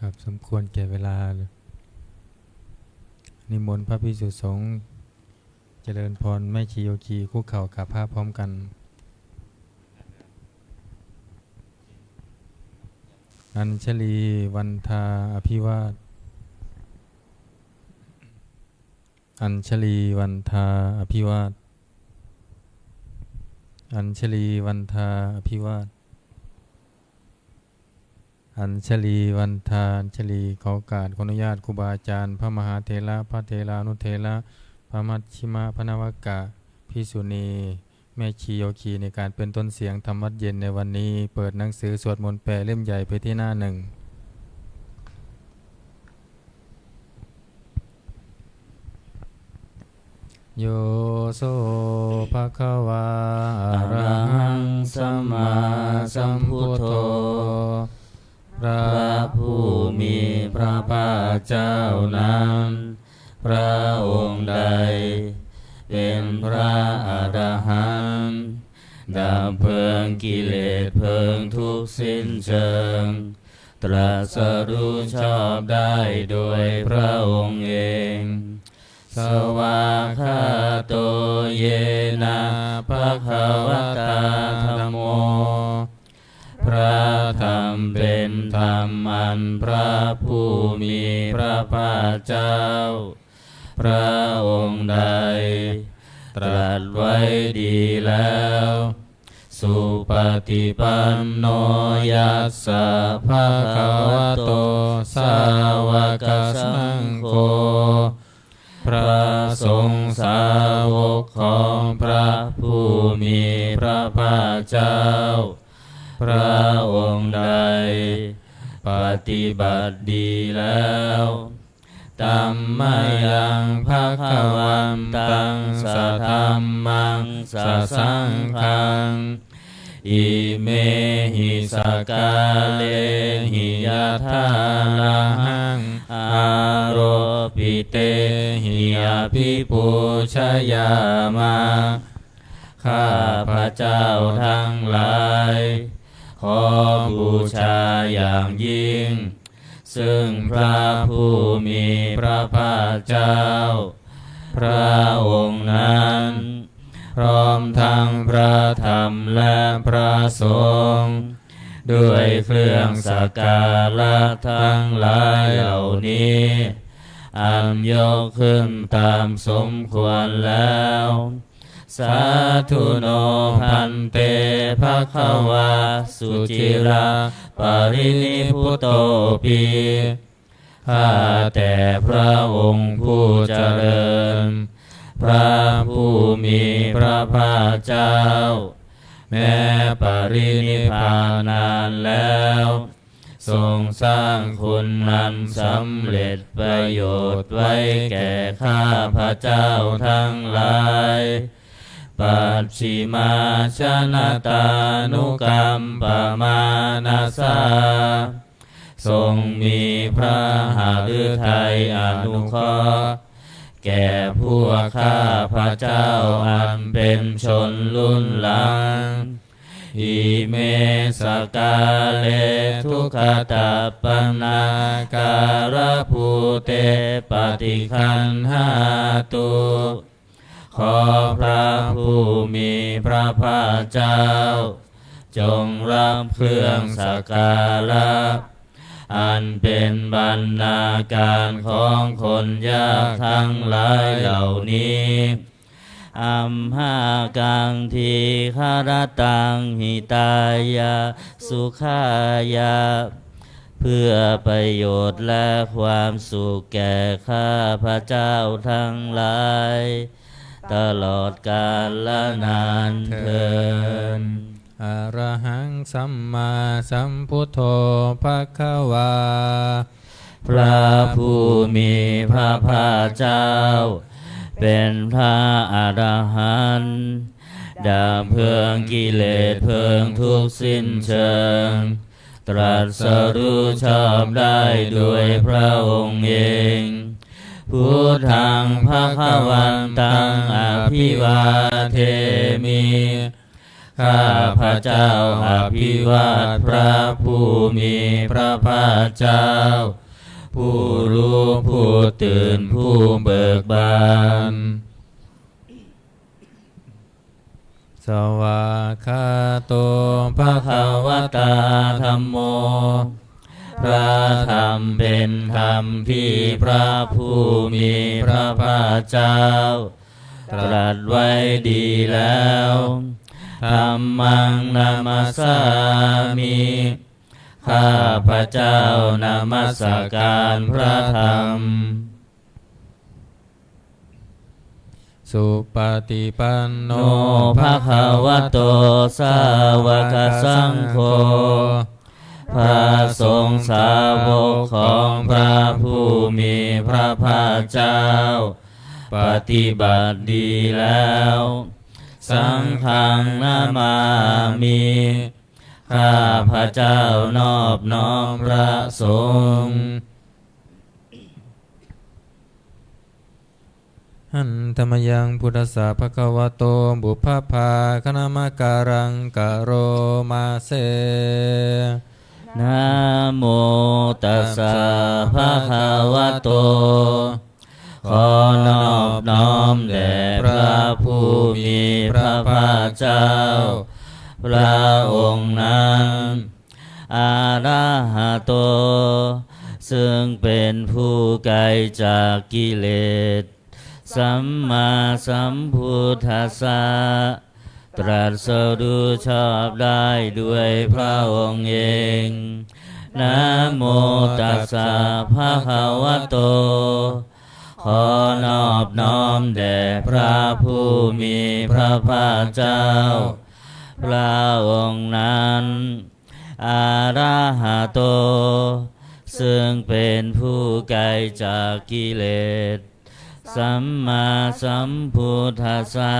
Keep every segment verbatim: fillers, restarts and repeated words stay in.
ครับ สมควรแก่เวลา นิมนต์พระภิกษุสงฆ์เจริญพร แม่ชีโยคีคุกเข่ากราบพระพร้อมกัน Añjalī vandā abhivād Añjalī vandā abhivād Añjalī vandā abhivād Añjalī vandā Añjalī ขอโอกาส ขออนุญาตครูบาอาจารย์ พระมหาเถระ พระเถรานุเถระ พระมัชฌิมะ พระนวกะ ภิกษุณี แม่ชีโยคี ในการเป็นต้นเสียงธรรมวัตรเย็นในวันนี้ เปิดหนังสือสวดมนต์แปลเล่มใหญ่ไปที่หน้าหนึ่ง Yo so bhagavā arahaṃ sammāsambuddho พระผู้มีพระภาคเจ้านั้น พระองค์ใดเป็นพระอรหันต์ ดับเพลิงกิเลสเพลิงทุกข์สิ้นเชิง ตรัสรู้ชอบได้โดยพระองค์เอง Svākkhāto yena bhagavatā dhammo พระธรรมเป็นธรรมอันพระผู้มีพระภาคเจ้า พระองค์ใดตรัสไว้ดีแล้ว Supaṭipanno yassa bhagavato sāvakasaṅgho พระสงฆ์สาวกของพระผู้มีพระภาคเจ้า พระองค์ใดปฏิบัติดีแล้ว Tammayaṃ bhagavantaṃ sadhammaṃ sasaṅghaṃ imehi sakkārehi yathārahaṃ āropitehi abhipūjayāma. ข้าพเจ้าทั้งหลาย ขอบูชาอย่างยิ่ง ซึ่งพระผู้มีพระภาคเจ้า พระองค์นั้น พร้อมทั้งพระธรรมและพระสงฆ์ ด้วยเครื่องสักการะทั้งหลายเหล่านี้ อันยกขึ้นตามสมควรแล้ว Sādhu no bhante bhagavā suciraparinibbutopi. ข้าแต่พระองค์ผู้เจริญ พระผู้มีพระภาคเจ้า แม้ปรินิพพานนานแล้ว ทรงสร้างคุณอันสำเร็จประโยชน์ไว้แก่ข้าพเจ้าทั้งหลาย Pacchimājanatānukampamānasā ทรงมีพระหฤทัยอนุเคราะห์ แก่พวกข้าพเจ้าอันเป็นชนรุ่นหลัง Ime sakkāre duggatapaṇṇākārabhūte paṭiggaṇhātu. ขอพระผู้มีพระภาคเจ้า จงรับเครื่องสักการะ อันเป็นบรรณาการของคนยากทั้งหลายเหล่านี้ Amhākaṃ dīgharattaṃ hitāya sukhāya เพื่อประโยชน์และความสุขแก่ข้าพเจ้าทั้งหลาย ตลอดกาลนานเทอญ Arahaṃ sammāsambuddho bhagavā. พระผู้มีพระภาคเจ้า เป็นพระอรหันต์ ดับเพลิงกิเลสเพลิงทุกข์สิ้นเชิง ตรัสรู้ชอบได้โดยพระองค์เอง Buddhaṃ bhagavantaṃ abhivādemi. ข้าพเจ้าอภิวาทพระผู้มีพระภาคเจ้า ผู้รู้ผู้ตื่นผู้เบิกบาน Svākkhāto bhagavatā dhammo พระธรรมเป็นธรรมที่พระผู้มีพระภาคเจ้า ตรัสไว้ดีแล้ว Dhammaṃ namassāmi ข้าพเจ้านมัสการพระธรรม Supaṭipanno bhagavato sāvakasaṅgho พระสงฆ์สาวกของพระผู้มีพระภาคเจ้า ปฏิบัติดีแล้ว Saṅghaṃ namāmi ข้าพเจ้านอบน้อมพระสงฆ์ Handa mayaṃ buddhassa bhagavato pubbabhāganamakāraṃ karoma se. Namo tassa bhagavato ขอนอบน้อมแด่พระผู้มีพระภาคเจ้า พระองค์นั้น Arahato ซึ่งเป็นผู้ไกลจากกิเลส Sammāsambuddhassa ตรัสรู้ชอบได้ด้วยพระองค์เอง Namo tassa bhagavato ขอนอบน้อมแด่พระผู้มีพระภาคเจ้า พระองค์นั้น Arahato ซึ่งเป็นผู้ไกลจากกิเลส Sammāsambuddhassa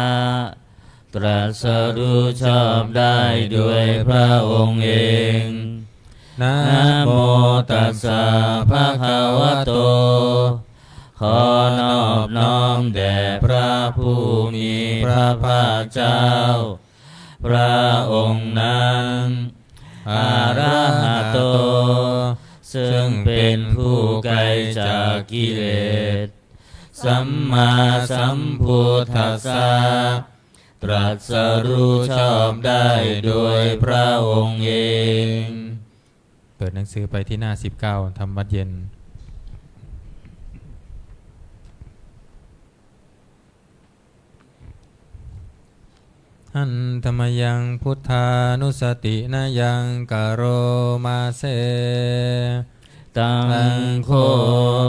ตรัสรู้ชอบได้ด้วยพระองค์เอง Namo tassa bhagavato ขอนอบน้อมแด่พระผู้มีพระภาคเจ้า พระองค์นั้น Arahato ซึ่งเป็นผู้ไกลจากกิเลส Sammāsambuddhassa ตรัสรู้ชอบได้โดยพระองค์เอง เปิดหนังสือไปที่หน้าสิบเก้า ทำวัตรเย็น Handa mayaṃ buddhānussatinayaṃ karoma se. Taṃ kho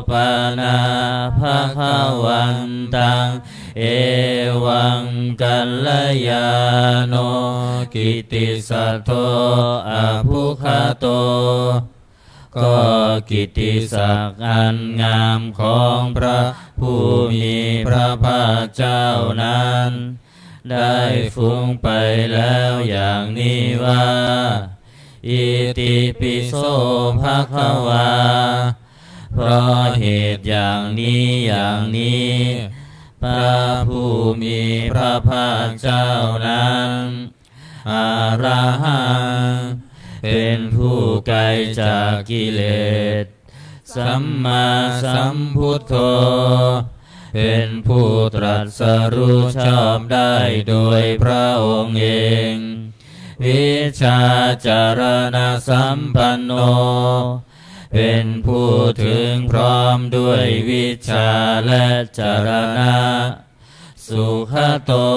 pana bhagavantaṃ evaṃ kalyāṇo kittisaddo abbhuggato ก็กิตติศักดิ์อันงามของพระผู้มีพระภาคเจ้านั้น ได้ฟุ้งไปแล้วอย่างนี้ว่า Itipi so bhagavā เพราะเหตุอย่างนี้อย่างนี้ พระผู้มีพระภาคเจ้านั้น Arahaṃ เป็นผู้ไกลจากกิเลส Sammāsambuddho เป็นผู้ตรัสรู้ชอบได้โดยพระองค์เอง Vijjācaraṇasampanno เป็นผู้ถึงพร้อมด้วยวิชชาและจรณะ Sugato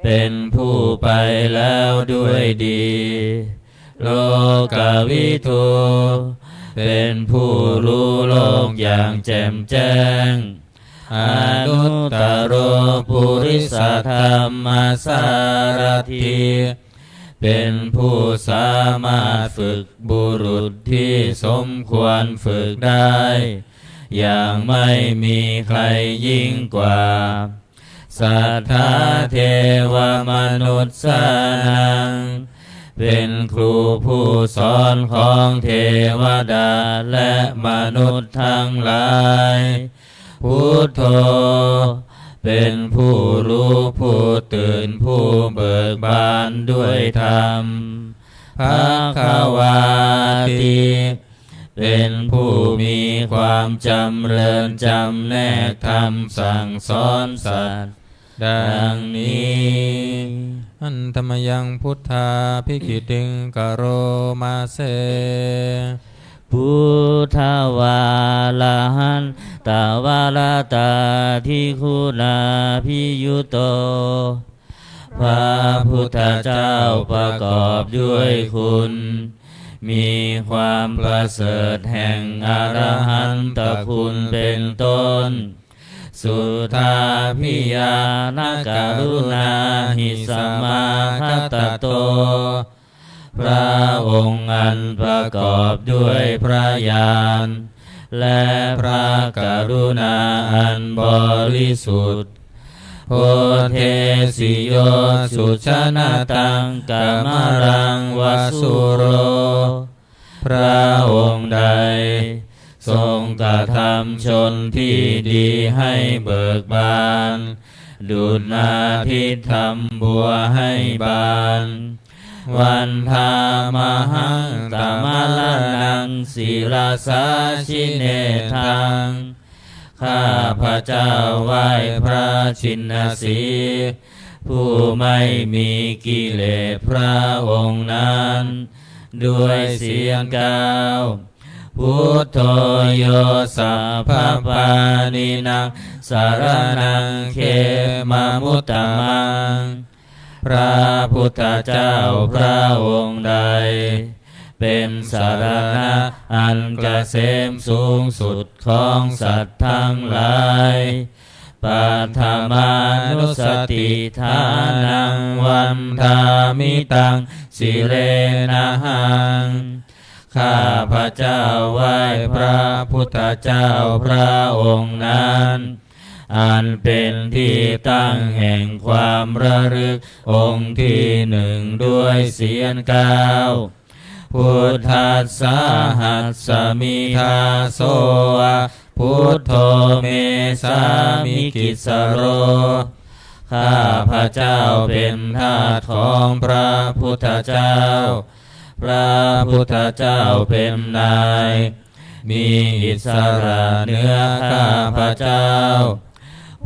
เป็นผู้ไปแล้วด้วยดี Lokavidū เป็นผู้รู้โลกอย่างแจ่มแจ้ง Anuttaro purisadammasārathi เป็นผู้สามารถฝึกบุรุษที่สมควรฝึกได้ อย่างไม่มีใครยิ่งกว่า Satthā devamanussānaṃ เป็นครูผู้สอนของเทวดาและมนุษย์ทั้งหลาย Buddho เป็นผู้รู้ผู้ตื่นผู้เบิกบาน ธรรม Bhagavāti เป็นผู้มีความจำเริญจำแนกธรรมสั่งสอนสัตว์ ดังนี้ Handa mayaṃ buddhābhigītiṃ karoma se. Buddhavārahantavaratādiguṇābhiyutto พระพุทธเจ้าประกอบด้วยคุณ มีความประเสริฐแห่งอรหันตคุณเป็นต้น Suddhābhiñāṇakaruṇāhi samāgatatto พระองค์อันประกอบด้วยพระญาณ และพระกรุณาอันบริสุทธิ์ Bodhesi yo sujanataṃ kamalaṃ va sūro พระองค์ใด ทรงกระทำชนที่ดีให้เบิกบาน ดุจนาทิตย์ทำบัวให้บาน Vandāmahaṃ tamaraṇaṃ sirasā jinendaṃ ข้าพเจ้าไหว้พระชินสีห์ ผู้ไม่มีกิเลสพระองค์นั้น ด้วยเสียงกล่าว Buddho yo sabbapāṇīnaṃ saraṇaṃ khemamuttamaṃ พระพุทธเจ้าพระองค์ใด เป็นสรณะอันเกษมสูงสุดของสัตว์ทั้งหลาย Paṭhamānussatiṭṭhānaṃ vandāmi taṃ sirenahaṃ ข้าพเจ้าไหว้พระพุทธเจ้าพระองค์นั้น อันเป็นที่ตั้งแห่งความระลึกองค์ที่หนึ่งด้วยเสียงกล่าว Buddhassāhasmi dāso va buddho me sāmikissaro ข้าพเจ้าเป็นทาสของพระพุทธเจ้า พระพุทธเจ้าเป็นนาย มีอิสระเหนือข้าพเจ้า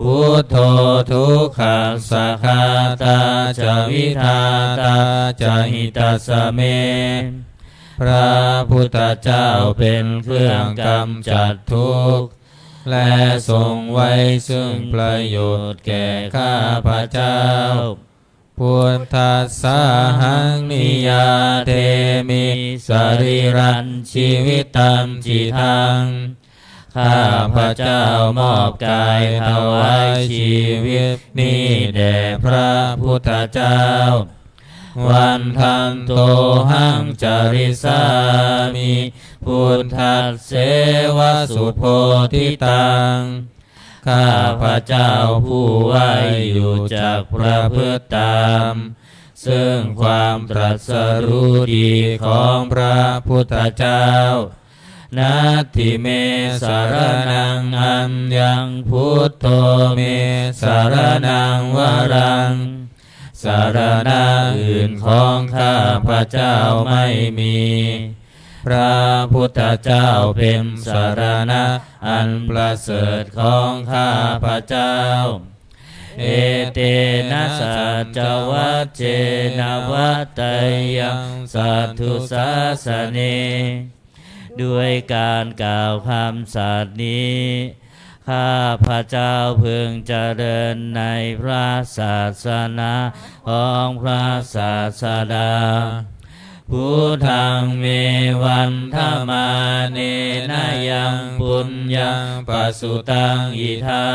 Buddho dukkhassa ghātā ca vidhātā ca hitassa me พระพุทธเจ้าเป็นเครื่องกำจัดทุกข์ และทรงไว้ซึ่งประโยชน์แก่ข้าพเจ้า Buddhassāhaṃ niyyādemi sarīrañjīvitañcidaṃ ข้าพเจ้ามอบกายถวายชีวิตนี้แด่พระพุทธเจ้า Vandantohaṃ carissāmi buddhasseva subodhitaṃ ข้าพเจ้าผู้ไหว้อยู่จักประพฤติตาม ซึ่งความตรัสรู้ดีของพระพุทธเจ้า Natthi me saraṇaṃ aññaṃ buddho me saraṇaṃ varaṃ สรณะอื่นของข้าพเจ้าไม่มี พระพุทธเจ้าเป็นสรณะอันประเสริฐของข้าพเจ้า Etena saccavajjena vaḍḍheyyaṃ satthu sāsane ด้วยการกล่าวคำสัตย์นี้ ข้าพเจ้าพึงเจริญในพระศาสนาของพระศาสดา Buddhaṃ me vandamānena yaṃ puññaṃ pasutaṃ idha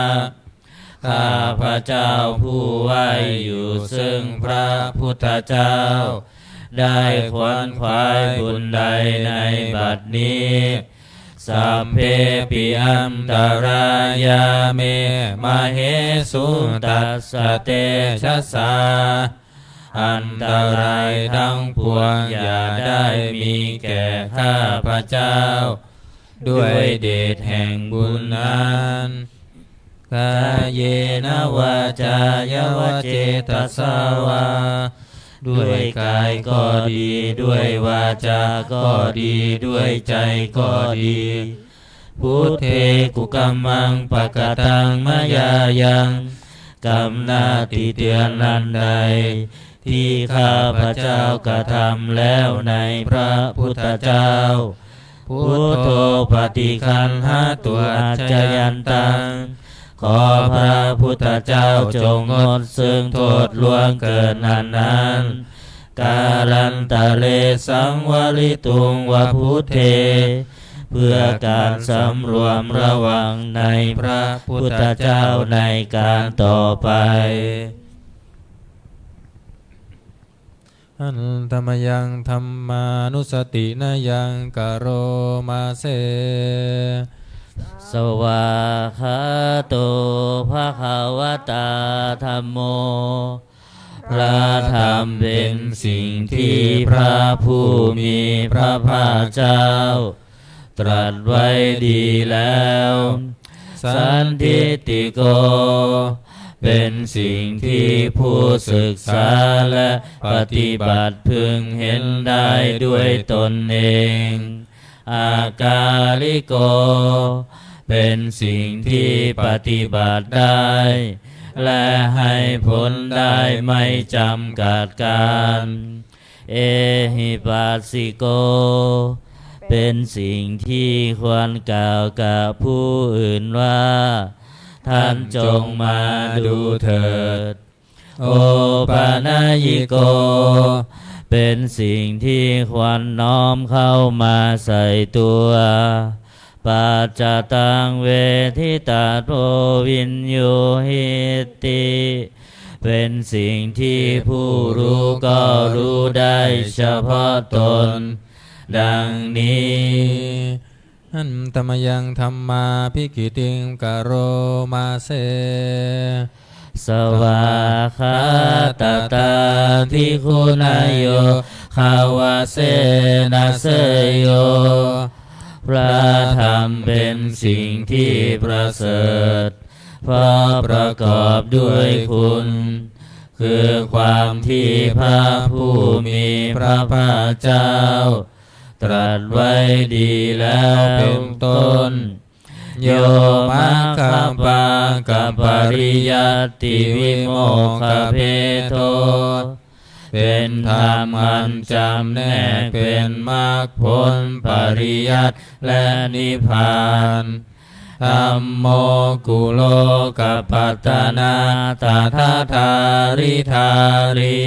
ข้าพเจ้าผู้ไหว้อยู่ซึ่งพระพุทธเจ้า ได้ขวนขวายบุญใดในบัดนี้ Sabbepi antarāyā me māhesuṃ tassa tejasā อันตรายทั้งปวงอย่าได้มีแก่ข้าพเจ้า ด้วยเดชแห่งบุญนั้น Kāyena vācāya va cetasā vā ด้วยกายก็ดี ด้วยวาจาก็ดี ด้วยใจก็ดี Buddhe kukammaṃ pakataṃ mayā yaṃ กรรมหน้าที่เตือนอันใด ที่ข้าพเจ้ากระทำแล้วในพระพุทธเจ้า Buddho paṭiggaṇhatu accayantaṃ ขอพระพุทธเจ้าจงงดซึ่งโทษล่วงเกินอันนั้น Kālantare saṃvarituṃ va buddhe เพื่อการสำรวมระวังในพระพุทธเจ้าในการต่อไป Handa mayaṃ dhammānussatinayaṃ karoma se. Svākkhāto bhagavatā dhammo พระธรรมเป็นสิ่งที่พระผู้มีพระภาคเจ้า ตรัสไว้ดีแล้ว Sandiṭṭhiko เป็นสิ่งที่ผู้ศึกษาและปฏิบัติพึงเห็นได้ด้วยตนเอง Akāliko เป็นสิ่งที่ปฏิบัติได้ และให้ผลได้ไม่จำกัดกาล Ehipassiko เป็นสิ่งที่ควรกล่าวกับผู้อื่นว่า ท่านจงมาดูเถิด Opanayiko เป็นสิ่งที่ควรน้อมเข้ามาใส่ตัว Paccattaṃ veditabbo viññūhīti เป็นสิ่งที่ผู้รู้ก็รู้ได้เฉพาะตน ดังนี้ Handa mayaṃ dhammābhigītiṃ karoma se. Svākkhātatādiguṇayogavasena seyyo พระธรรมเป็นสิ่งที่ประเสริฐ เพราะประกอบด้วยคุณ คือความที่พระผู้มีพระภาคเจ้า ตรัสไว้ดีแล้วเป็นต้น Yo maggapākapariyattivimokkhabhedo เป็นธรรมอันจำแนกเป็นมรรคผล ปริยัติ และนิพพาน Dhammo kulokapatanā tadadhāridhārī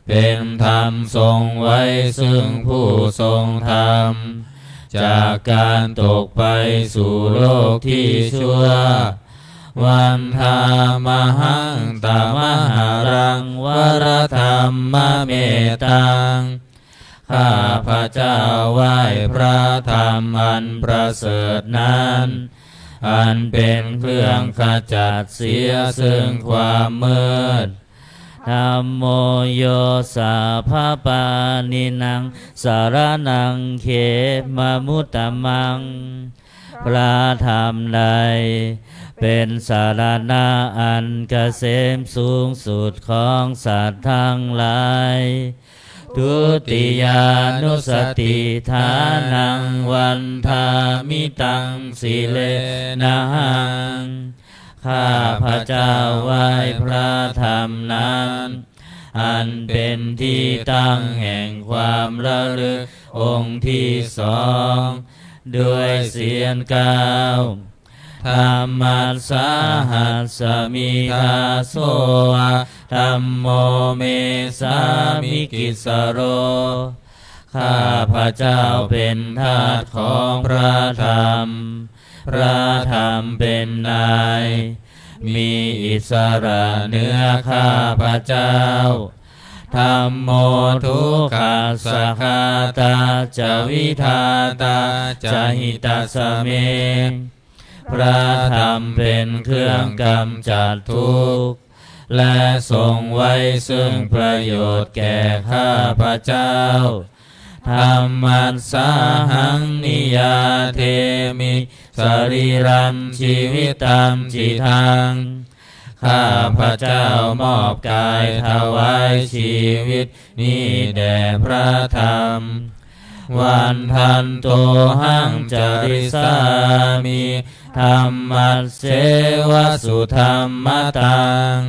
เป็นธรรมทรงไว้ซึ่งผู้ทรงธรรม จากการตกไปสู่โลกที่ชั่ว Vandāmahaṃ tamaharaṃ varadhammametaṃ ข้าพเจ้าไหว้พระธรรมอันประเสริฐนั้น อันเป็นเครื่องขจัดเสียซึ่งความมืด Dhammo yo sabbapāṇīnaṃ saraṇaṃ khemamuttamaṃ พระธรรมใด เป็นสรณะอันเกษมสูงสุดของสัตว์ทั้งหลาย Dutiyānussatidhānaṃ vandāmi taṃ sirenahaṃ ข้าพเจ้าไหว้พระธรรมนั้น อันเป็นที่ตั้งแห่งความระลึกองค์ที่สอง ด้วยเสียงกล่าว Dhammassāhasmi dāso va dhammo me sāmikissaro ข้าพเจ้าเป็นทาสของพระธรรม พระธรรมเป็นนาย มีอิสระเหนือข้าพเจ้า Dhammo dukkhassa ghātā ca vidhātā ca hitassa me พระธรรมเป็นเครื่องกำจัดทุกข์ และทรงไว้ซึ่งประโยชน์แก่ข้าพเจ้า Dhammassāhaṃ niyyādemi sarīrañjīvitañcidaṃ ข้าพเจ้ามอบกายถวายชีวิตนี้แด่พระธรรม Vandantohaṃ carissāmi dhammasseva sudhammataṃ.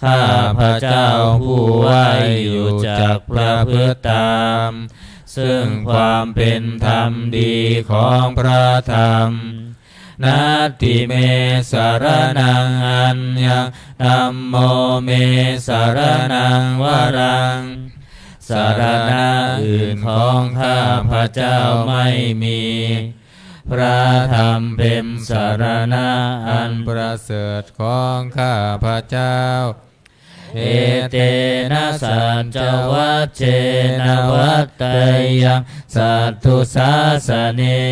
ข้าพเจ้าผู้ไหว้อยู่จักประพฤติตาม ซึ่งความเป็นธรรมดีของพระธรรม Natthi me saraṇaṃ aññaṃ, dhammo me saraṇaṃ varaṃ. สรณะอื่นของข้าพเจ้าไม่มี พระธรรมเป็นสรณะอันประเสริฐของข้าพเจ้า Etena saccavajjena vaḍḍheyyaṃ satthu sāsane.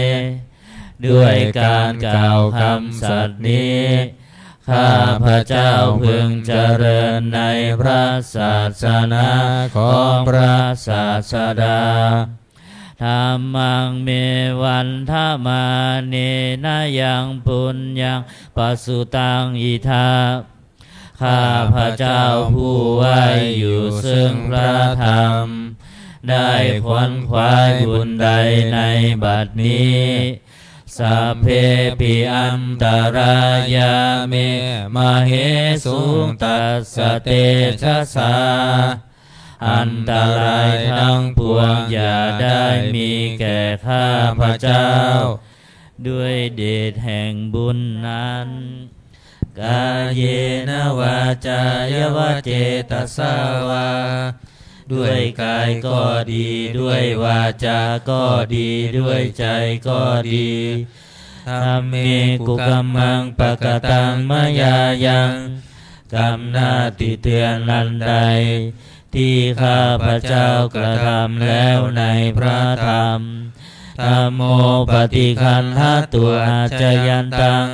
ด้วยการกล่าวคำสัตย์นี้ ข้าพเจ้าพึงเจริญในพระศาสนาของพระศาสดา Dhammaṃ me vandamānena yaṃ puññaṃ pasutaṃ idha. ข้าพเจ้าผู้ไหว้อยู่ซึ่งพระธรรม ได้ขวนขวายบุญใดในบัดนี้ Sabbepi antarāyā me māhesuṃ tassa tejasā. อันตรายทั้งปวงอย่าได้มีแก่ข้าพเจ้า ด้วยเดชแห่งบุญนั้น Kāyena vācāya va cetasā vā. ด้วยกายก็ดี ด้วยวาจาก็ดี ด้วยใจก็ดี Dhamme kukammaṃ pakataṃ mayā yaṃ. กรรมหน้าที่เตือนอันใด ที่ข้าพเจ้ากระทำแล้วในพระธรรม Dhammo paṭiggaṇhatu accayantaṃ.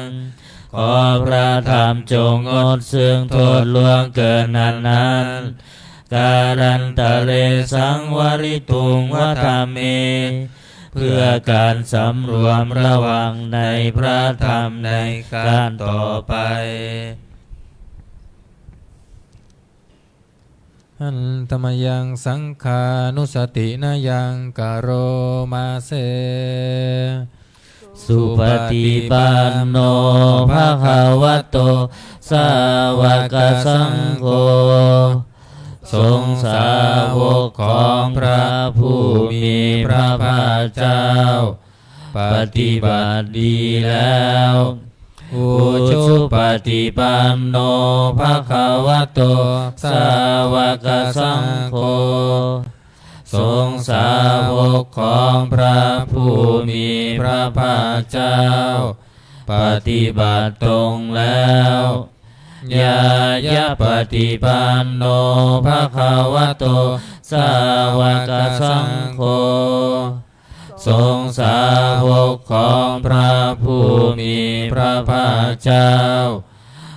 ขอพระธรรมจงงดซึ่งโทษล่วงเกินนั้นๆ Kālantare saṃvarituṃ va dhamme. เพื่อการสำรวมระวังในพระธรรมในการต่อไป Handa mayaṃ saṅghānussatinayaṃ karoma se. Supaṭipanno bhagavato sāvakasaṅgho. สงฆ์สาวกของพระผู้มีพระภาคเจ้า ปฏิบัติดีแล้ว Ujupaṭipanno bhagavato sāvakasaṅgho. สงฆ์สาวกของพระผู้มีพระภาคเจ้า ปฏิบัติตรงแล้ว Ñāyapaṭipanno bhagavato sāvakasaṅgho. สงฆ์สาวกของพระผู้มีพระภาคเจ้า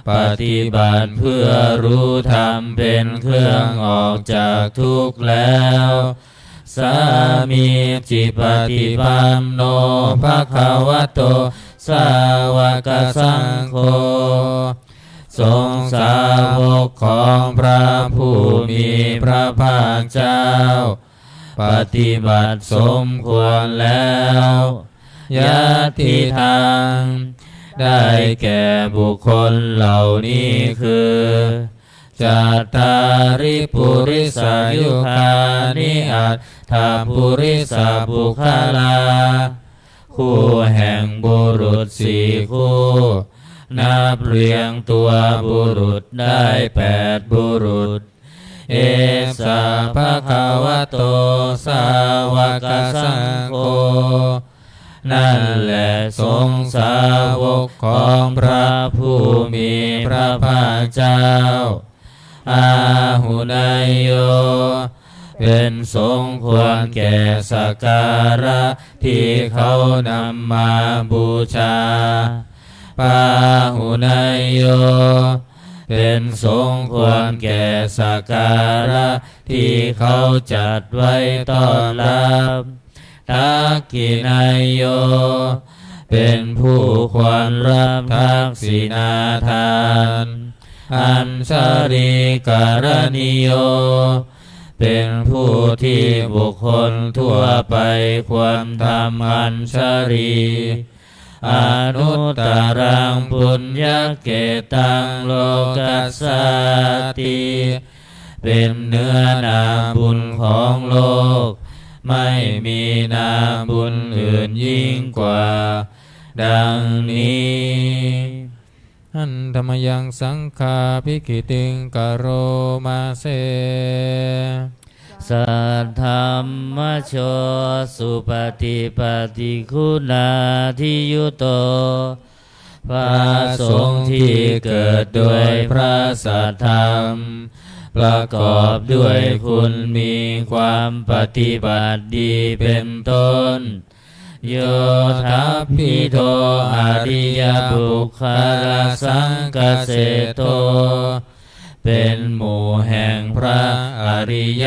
ปฏิบัติเพื่อรู้ธรรมเป็นเครื่องออกจากทุกข์แล้ว Sāmīcipaṭipanno bhagavato sāvakasaṅgho. สงฆ์สาวกของพระผู้มีพระภาคเจ้า ปฏิบัติสมควรแล้ว Yadidaṃ ได้แก่บุคคลเหล่านี้คือ Cattāri purisayugāni aṭṭha purisapuggalā. คู่แห่งบุรุษสี่คู่ นับเรียงตัวบุรุษได้แปดบุรุษ Esa bhagavato sāvakasaṅgho. นั่นแหละสงฆ์สาวกของพระผู้มีพระภาคเจ้า Āhuneyyo เป็นสงฆ์ควรแก่สักการะที่เขานำมาบูชา Pāhuneyyo เป็นสงฆ์ควรแก่สักการะที่เขาจัดไว้ต้อนรับ Dakkhiṇeyyo เป็นผู้ควรรับทักษิณาทาน añjalikaraṇīyo เป็นผู้ที่บุคคลทั่วไปควรทำอัญชลี anuttaraṃ puññakkhettaṃ lokassāti เป็นเนื้อนาบุญของโลก ไม่มีนาบุญอื่นยิ่งกว่า ดังนี้ Handa mayaṃ saṅghābhigītiṃ karoma se. Saddhammajo supaṭipattiguṇādiyutto พระสงฆ์ที่เกิดด้วยพระสัทธรรม ประกอบด้วยคุณมีความปฏิบัติดีเป็นต้น Yo tappito ariyapuggalasaṅghaseṭṭho เป็นหมู่แห่งพระอริย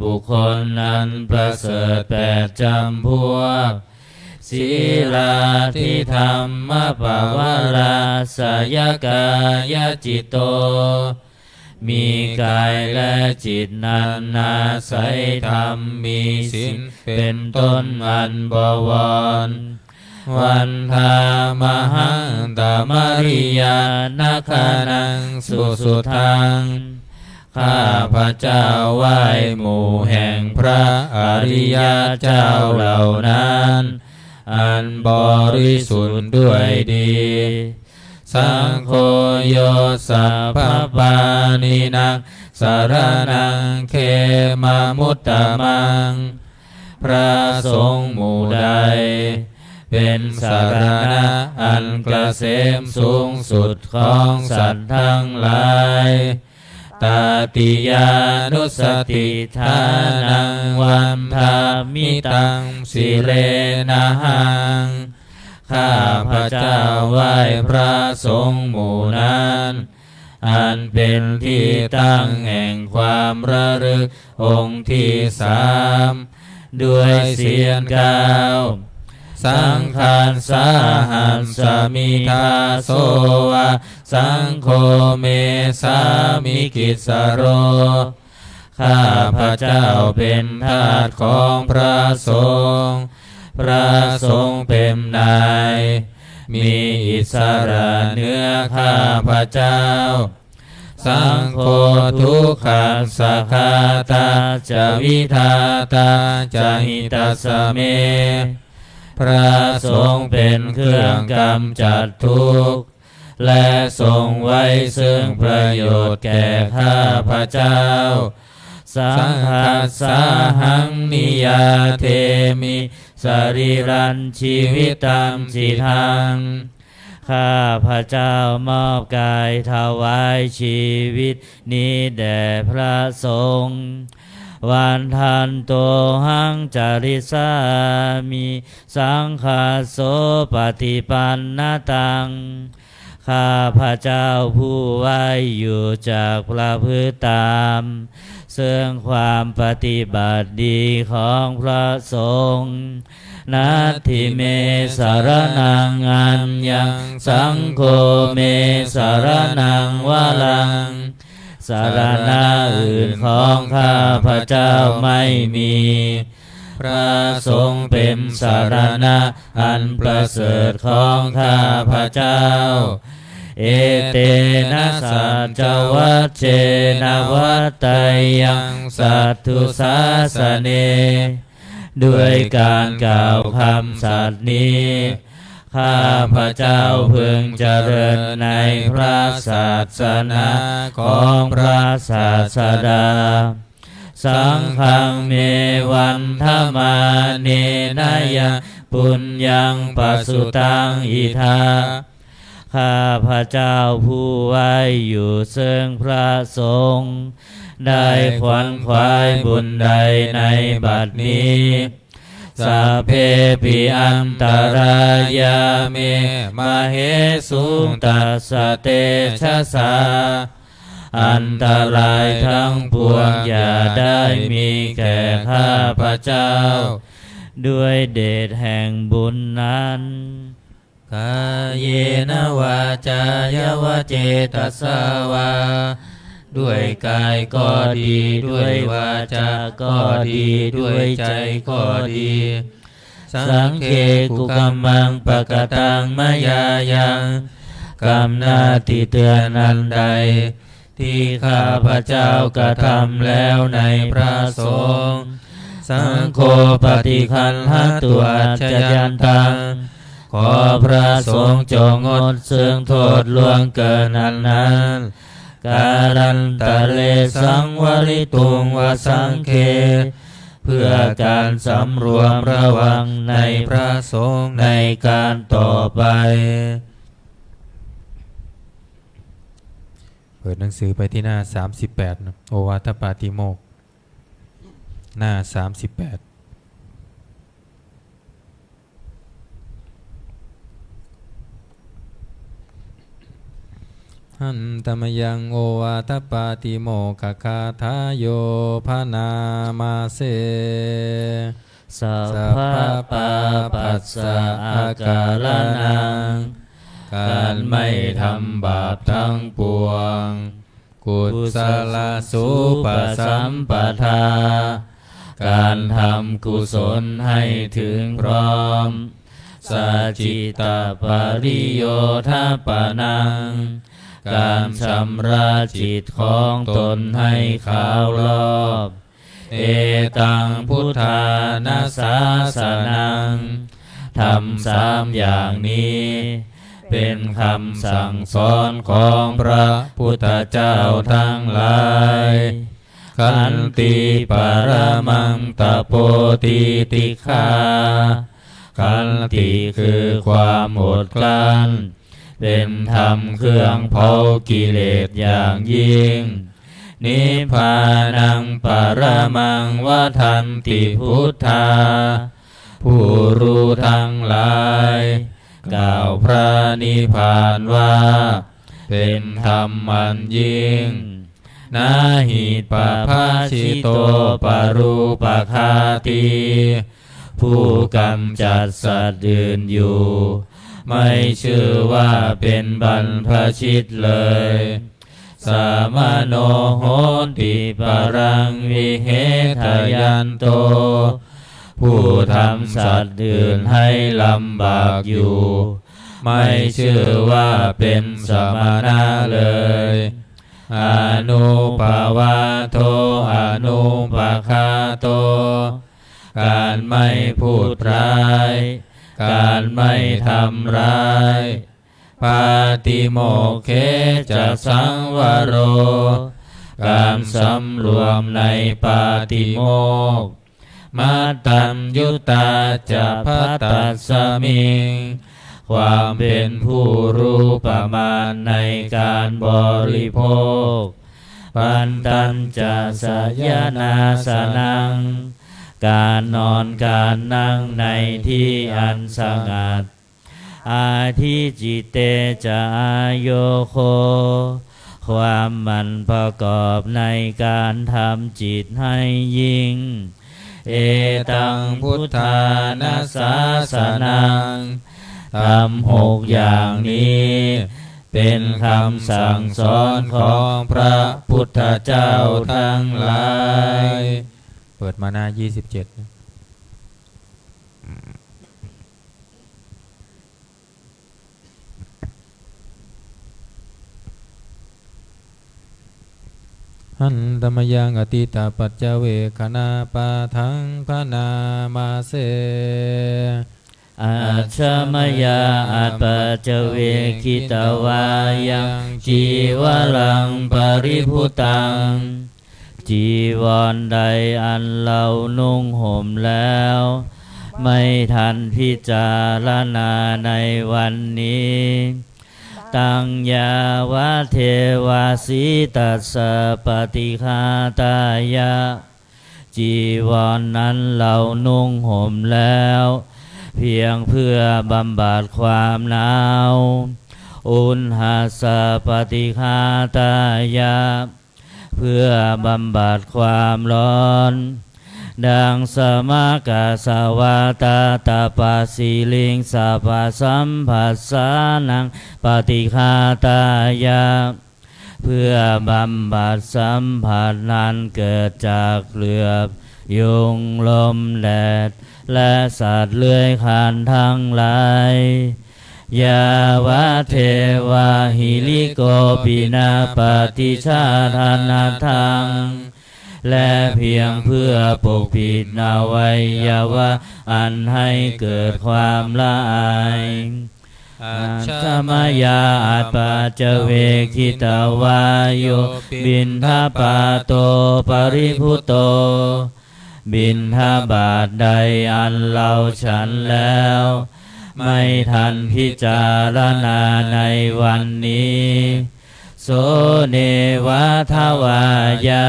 บุคคลอันประเสริฐแปดจำพวก Sīlādidhammapavarāsayakāyacitto มีกายและจิตนั้นอาศัยธรรมมีศีลเป็นต้นอันบวร Vandāmahaṃ tamariyanāganānaṃ susuddhaṃ ข้าพเจ้าไหว้หมู่แห่งพระอริยเจ้าเหล่านั้น อันบริสุทธิ์ด้วยดี Saṅgho yo sabbapāṇīnaṃ saraṇaṃ khemamuttamaṃ พระสงฆ์หมู่ใด เป็นสรณะอันเกษมสูงสุดของสัตว์ทั้งหลาย Tatiyānussatiṭṭhānaṃ vandāmi taṃ sirenahaṃ ข้าพเจ้าไหว้พระสงฆ์หมู่นั้น อันเป็นที่ตั้งแห่งความระลึกองค์ที่สาม ด้วยเสียงกล่าว Saṅghassāhasmi dāso va saṅgho me sāmikissaro ข้าพเจ้าเป็นทาสของพระสงฆ์ พระสงฆ์เป็นนาย มีอิสระเหนือข้าพเจ้า Saṅgho dukkhassa ghātā ca vidhātā ca hitassa me พระสงฆ์เป็นเครื่องกำจัดทุกข์ และทรงไว้ซึ่งประโยชน์แก่ข้าพเจ้า Saṅghassāhaṃ niyyādemi sarīrañjīvitañcidaṃ ข้าพเจ้ามอบกายถวายชีวิตนี้แด่พระสงฆ์ Vandantohaṃ carissāmi saṅghassopaṭipannataṃ ข้าพเจ้าผู้ไหว้อยู่จักประพฤติตาม ซึ่งความปฏิบัติดีของพระสงฆ์ Natthi me saraṇaṃ aññaṃ saṅgho me saraṇaṃ varaṃ สรณะอื่นของข้าพเจ้าไม่มี พระสงฆ์เป็นสรณะอันประเสริฐของข้าพเจ้า Etena saccavajjena vaḍḍheyyaṃ satthu sāsane ด้วยการกล่าวคำสัตย์นี้ ข้าพเจ้าพึงเจริญในพระศาสนาของพระศาสดา Saṅghaṃ me vandamānena yaṃ puññaṃ pasutaṃ idha ข้าพเจ้าผู้ไหว้อยู่ซึ่งพระสงฆ์ ได้ขวนขวายบุญใดในบัดนี้ Sabbepi antarāyā me māhesuṃ tassa tejasā อันตรายทั้งปวงอย่าได้มีแก่ข้าพเจ้า ด้วยเดชแห่งบุญนั้น Kāyena vācāya va cetasā vā ด้วยกายก็ดี ด้วยวาจาก็ดี ด้วยใจก็ดี Saṅghe kukammaṃ pakataṃ mayā yaṃ กรรมหน้าที่เตือนอันใด ที่ข้าพเจ้ากระทำแล้วในพระสงฆ์ Saṅgho paṭiggaṇhatu accayantaṃ ขอพระสงฆ์จงงดซึ่งโทษล่วงเกินอันนั้น Kālantare saṃvarituṃ va saṅghe เพื่อการสำรวมระวังในพระสงฆ์ในการต่อไป เปิดหนังสือไปที่หน้า สามสิบแปด นะ โอวาทปาติโมกข์ หน้า สามสิบแปด Handa mayaṃ ovātapātimokkhagathayo bhaṇāma se. Sabbapāpassa akaraṇaṃ การไม่ทำบาปทั้งปวง Kusalasupasampadā การทำกุศลให้ถึงพร้อม Sacittapariyodhapanaṃ การชำระจิตของตนให้ขาวรอบ Etaṃ buddhāna sāsanaṃ ธรรมสามอย่างนี้ เป็นคำสั่งสอนของพระพุทธเจ้าทั้งหลาย Khanti paramaṃ tapo titikkhā Khanti คือความอดกลั้น เป็นธรรมเครื่องเผากิเลสอย่างยิ่ง Nibbānaṃ paramaṃ vadanti buddhā ผู้รู้ทั้งหลาย กล่าวพระนิพพานว่า เป็นธรรมอันยิ่ง Na hi pabbajito parūpaghātī ผู้กำจัดสัตว์อื่นอยู่ ไม่ชื่อว่าเป็นบรรพชิตเลย Samaṇo hoti paraṃ vihetayanto ผู้ทำสัตว์อื่นให้ลำบากอยู่ ไม่ชื่อว่าเป็นสมณะเลย Anuppavādo anupaghāto การไม่พูดร้าย การไม่ทำร้าย Pātimokkhe ca saṃvaro การสำรวมในปาติโมกข์ Mattaññutā ca bhaddasmiṃ ความเป็นผู้รู้ประมาณในการบริโภค Pantañca sayanāsanaṃ การนอนการนั่งในที่อันสงัด Adhicitte ca āyogho ความหมั่นประกอบในการทำจิตให้ยิ่ง Etaṃ buddhāna sāsanaṃ ธรรมหกอย่างนี้ เป็นคำสั่งสอนของพระพุทธเจ้าทั้งหลาย เปิดมาหน้า ยี่สิบเจ็ด Handa mayaṃ atītapaccavekkhaṇapāṭhaṃ bhaṇāma se. Ajja mayā apaccavekkhitvā yaṃ cīvaraṃ paribhuttaṃ จีวรใดอันเรานุ่งห่มแล้ว ไม่ทันพิจารณาในวันนี้ Taṃ yāvadeva sītassa paṭighātāya จีวรนั้นเรานุ่งห่มแล้ว เพียงเพื่อบำบัดความหนาว Uṇhassa paṭighātāya เพื่อบำบัดความร้อน Daṃsamakasavātātapasiriṃsapasamphassānaṃ paṭighātāya เพื่อบำบัดสัมผัสนั้นเกิดจากเหลือบยุงลมแดดและสัตว์เลื้อยคลานทั้งหลาย Yāvadeva hirikopinapaṭicchādanatthaṃ และเพียงเพื่อปกปิดอวัยวะอันให้เกิดความละอาย Ajja mayā appaṭivekkhitvā yo piṇḍapāto paribhutto บิณฑบาตใดอันเราฉันแล้ว ไม่ทันพิจารณาในวันนี้ So neva davāya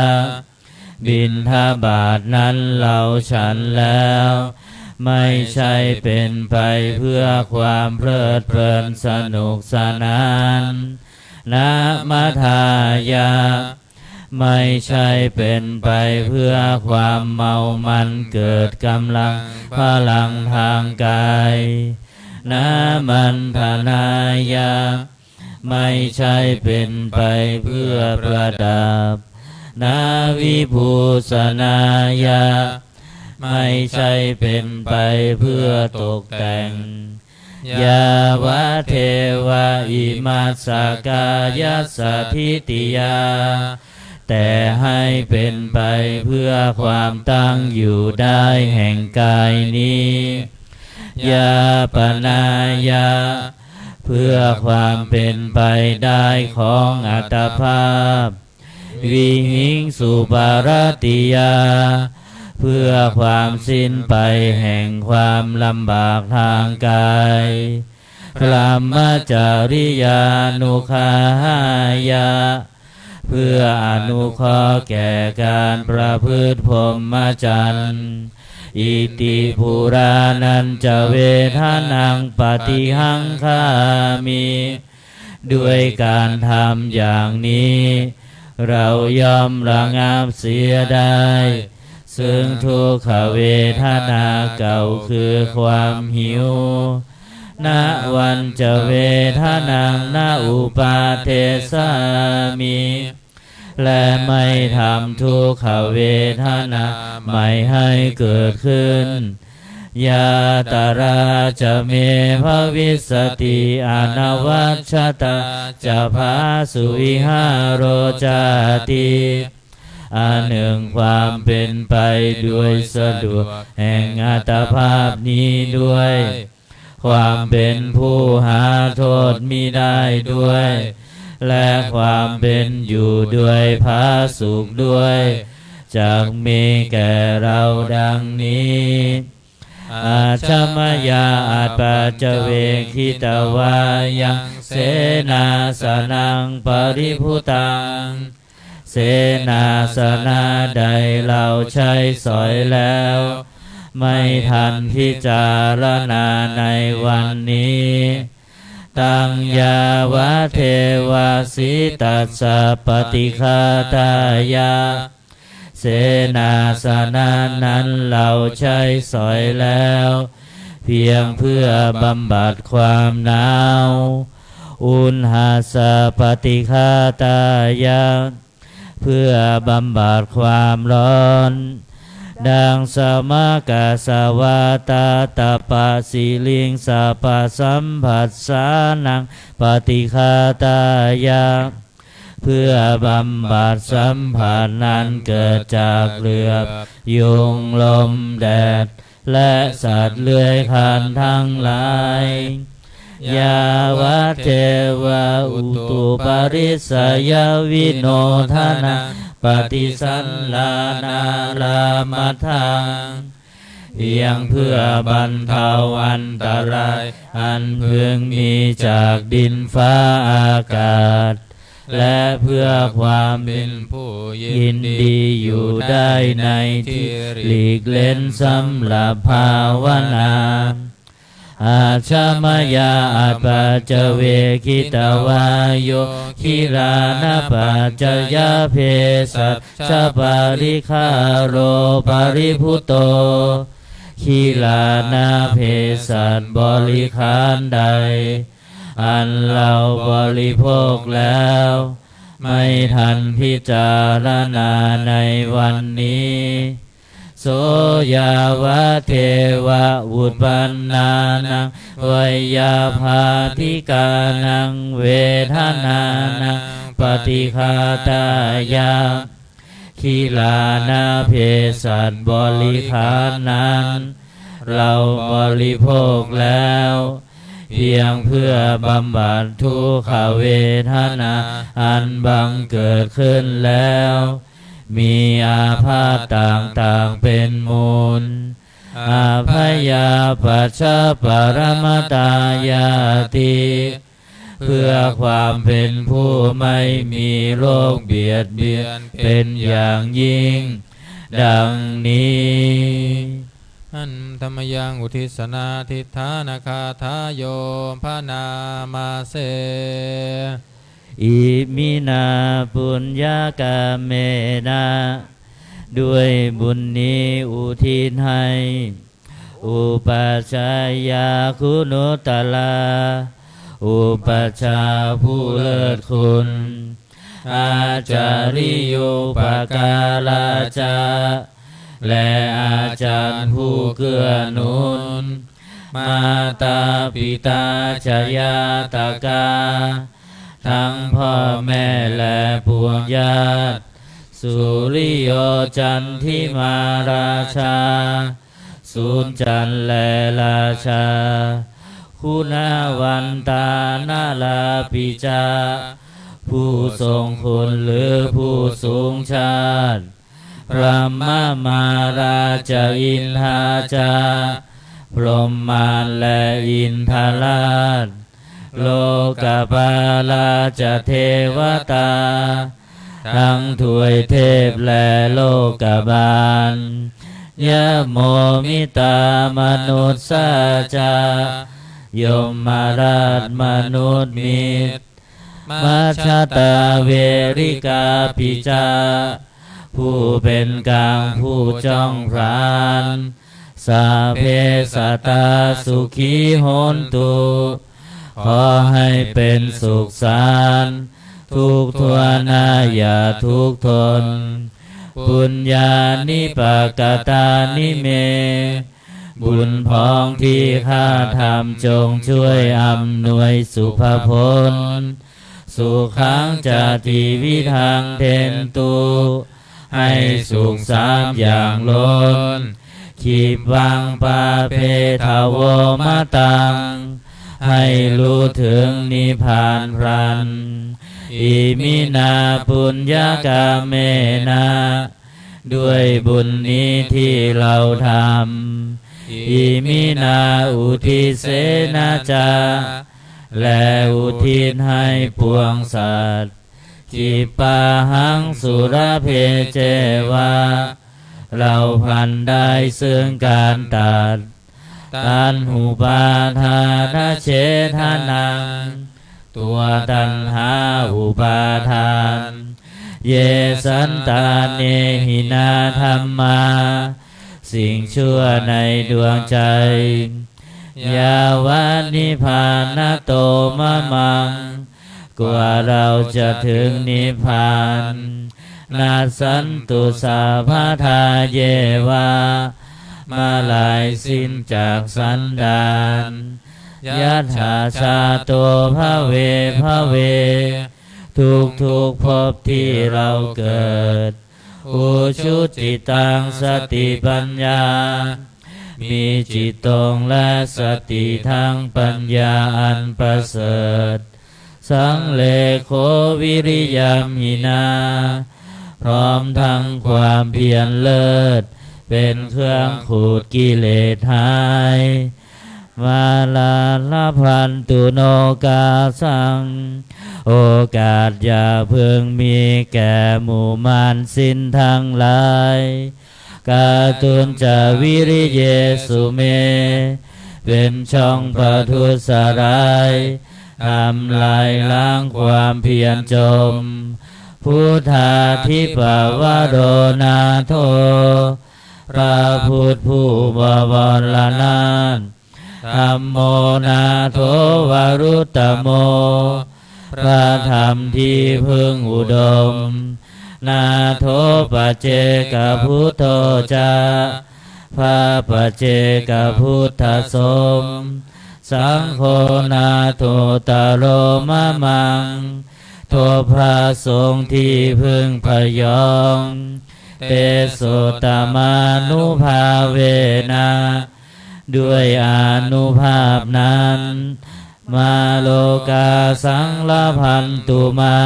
บิณฑบาตนั้นเราฉันแล้ว ไม่ใช่เป็นไปเพื่อความเพลิดเพลินสนุกสนาน Na madāya ไม่ใช่เป็นไปเพื่อความเมามันเกิดกำลังพลังทางกาย Na maṇḍanāya ไม่ใช่เป็นไปเพื่อประดับ Na vibhūsanāya ไม่ใช่เป็นไปเพื่อตกแต่ง Yāvadeva imassa kāyassa ṭhitiyā แต่ให้เป็นไปเพื่อความตั้งอยู่ได้แห่งกายนี้ Yāpanāya เพื่อความเป็นไปได้ของอัตภาพ Vihiṃsuparatiyā เพื่อความสิ้นไปแห่งความลำบากทางกาย Brahmacariyānuggahāya เพื่ออนุเคราะห์แก่การประพฤติพรหมจรรย์ Iti purāṇañca vedanaṃ paṭihaṅkhāmi ด้วยการทำอย่างนี้ เราย่อมระงับเสียได้ ซึ่งทุกขเวทนาเก่าคือความหิว Navañca vedanaṃ na uppādessāmi และไม่ทำทุกขเวทนาใหม่ให้เกิดขึ้น Yātrā ca me bhavissati anavajjatā ca phāsuvihāro cāti อันหนึ่งความเป็นไปโดยสะดวกแห่งอัตภาพนี้ด้วย ความเป็นผู้หาโทษมิได้ด้วย และความเป็นอยู่โดยผาสุกด้วย จักมีแก่เราดังนี้ Ajja mayā appaṭivekkhitvā yaṃ senāsanaṃ paribhuttaṃ เสนาสนะใดเราใช้สอยแล้ว ไม่ทันพิจารณาในวันนี้ Taṃ yāvadeva sītassa paṭighātāya เสนาสนะนั้นเราใช้สอยแล้ว เพียงเพื่อบำบัดความหนาว Uṇhassa paṭighātāya เพื่อบำบัดความร้อน Daṃsamakasavātātapasiriṃsapasamphassānaṃ paṭighātāya เพื่อบำบัดสัมผัสนั้นเกิดจากเหลือบยุงลมแดด และสัตว์เลื้อยคลานทั้งหลาย Yāvadeva utuparissayavinodanapaṭisallānārāmatthaṃ เพียงเพื่อบรรเทาอันตรายอันพึงมีจากดินฟ้าอากาศ และเพื่อความเป็นผู้ยินดีอยู่ได้ในที่หลีกเล้นสำหรับภาวนา Ajja mayā apaccavekkhitvā yo gilānapaccayabhesajjaparikkhāro paribhutto, gilānabesaja บริขารใด อันเราบริโภคแล้ว ไม่ทันพิจารณาในวันนี้ so yāvadevaupapanānaṃ veyyābādhikānaṃ vedanānaṃ paṭighātāya, gilānabesaja บริขารนั้น เราบริโภคแล้ว เพียงเพื่อบำบัดทุกขเวทนาอันบังเกิดขึ้นแล้ว มีอาพาธต่างๆเป็นมูล abyāpajjhaparamatāyāti, เพื่อความเป็นผู้ไม่มีโรคเบียดเบียนเป็นอย่างยิ่ง ดังนี้ Handa mayaṃ uddissanādhiṭṭhānagāthāyo bhaṇāma se. Iminā puññakammena, ด้วยบุญนี้อุทิศให้ upajjhāyā guṇuttarā, อุปัชฌาย์ผู้เลิศคุณ ācariyūpakārā ca, และอาจารย์ผู้เกื้อหนุน mātā pitā ca ñātakā, ทั้งพ่อแม่และปวงญาติ suriyo candimā rājā, สุญจันทร์และราชา guṇavantā narāpi ca, ผู้ทรงคุณหรือผู้สูงชาติ brahmamārā ca indā ca, พรหมมารและอินทราช lokapālā ca devatā, ทั้งทวยเทพและโลกบาล yamo mittā manussā ca, ยมราชมนุษย์มิตร majjhattā verikāpi ca, ผู้เป็นกลางผู้จ้องผลาญ sabbe sattā sukhī hontu, ขอให้เป็นสุขสันต์ ทุกทั่วหน้าอย่าทุกข์ทน puññāni pakatāni me, บุญพองที่ข้าทำจงช่วยอำนวยสุภผล sukhaṃ ca tividhaṃ dentu, ให้สุขสามอย่างล้น khippaṃ pāpetha vo mataṃ, ให้รู้ถึงนิพพานพลัน iminā puññakammena, ด้วยบุญนี้ที่เราทำ iminā uddissena ca, และอุทิศให้ปวงสัตว์ khippāhaṃ sulabhe ceva, เราพลันได้ซึ่งการตัด taṇhupādānachedanaṃ, ตัวตัณหาอุปาทาน ye santāne hinā dhammā, สิ่งชั่วในดวงใจ yāva nibbānato mamaṃ, กว่าเราจะถึงนิพพาน nassantu sabbadā yeva, เมื่อไรสิ้นจากสันดาน yattha jāto bhave bhave, ทุกๆภพที่เราเกิด ujucittaṃ satipaññā, มีจิตตรงและสติทั้งปัญญาอันประเสริฐ sallekho viriyamhinā, พร้อมทั้งความเพียรเลิศ เป็นเครื่องขูดกิเลสหาย mārā labhantu nokāsaṃ, โอกาสอย่าเพิ่งมีแก่หมู่มารสิ้นทั้งหลาย kātuñca viriyesu me, เป็นช่องประทุษร้าย ทำลายล้างความเพียรจม Buddhādhipavaro nātho พระพุทธผู้บวรนาถ Dhammo nātho varuttamo พระธรรมที่พึ่งอุดม Nātho paccekabuddho ca พระปัจเจกพุทธสม Saṅgho nāthottaro mamaṃ ทบพระสงฆ์ที่พึ่งพยอง Tesottamānubhāvena ด้วยอานุภาพนั้น Mā lokā saḷabhantu mā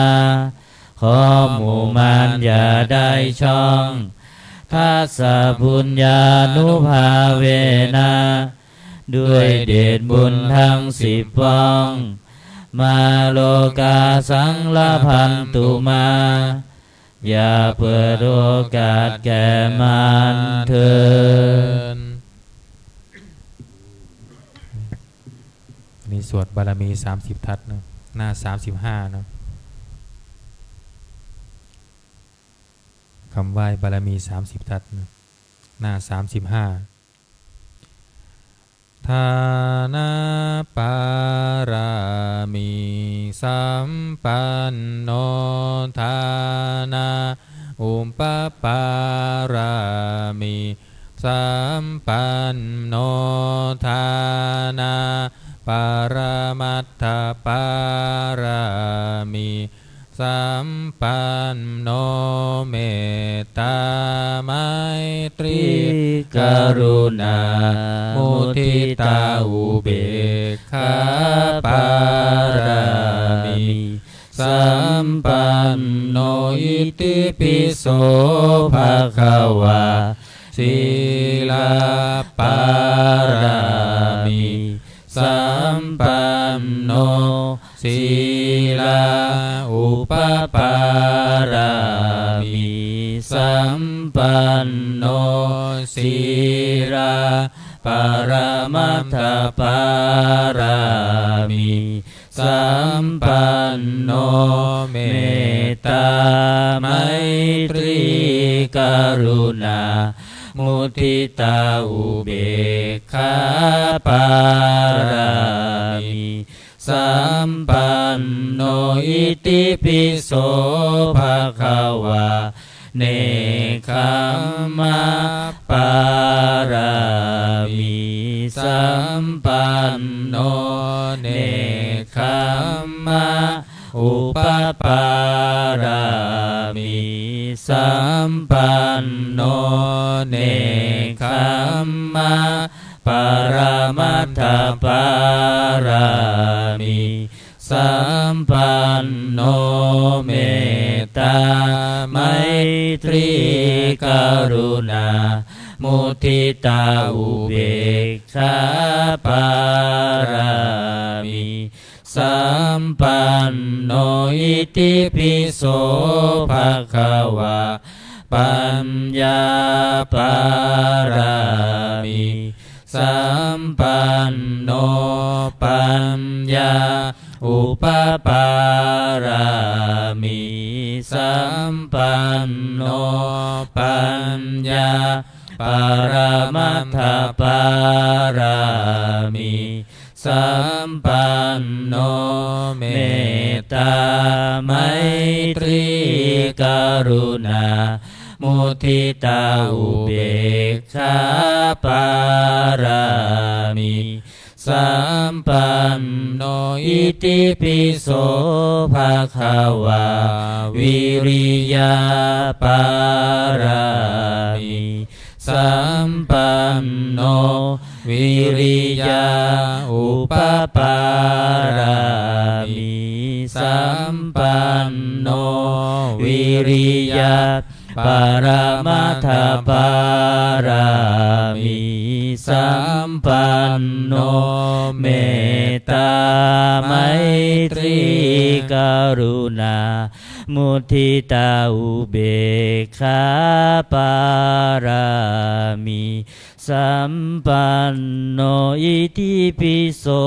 ขอหมู่มารอย่าได้ช่อง Dasapuññānubhāvena ด้วยเดชบุญทั้งสิบป้อง Mā lokā saḷabhantu mā อย่าเปิดโอกาสแก่มารเถิด มีสวดบารมีสามสิบทัศน์นะ หน้าสามสิบห้านะ คำไหว้บารมีสามสิบทัศน์นะ หน้าสามสิบห้า Dāna pāramī sampanno, dāna upapāramī sampanno, dāna paramatthapārā mi sampanno, mettā maitrī karuṇā muditā upekkhā pāramī sampanno, itipi so bhagavā sīla pāramī sampanno, sīla upapāramī sampanno, sīla paramatthapāramī sampanno, mettā maitrī karuṇā muditā upekkhā pāramī sampanno, itipi so bhagavā nekkhamma pāramī sampanno, nekkhamma upapāramī sampanno, nekkhamma paramatthapāramī sampanno, mettā maitrī karuṇā muditā upekkhā pāramī sampanno, itipi so bhagavā paññā pāramī sampanno, paññā upapāramī sampanno, paññā paramatthapāramī sampanno, mettā maitrī karuṇā muditā upekkhā pāramī sampanno, itipi so bhagavā viriya pāramī sampanno, viriya upapāramī sampanno, viriya paramatthapāramī sampanno, mettā maitrī karuṇā muditā upekkhā pāramī sampanno. Itipi so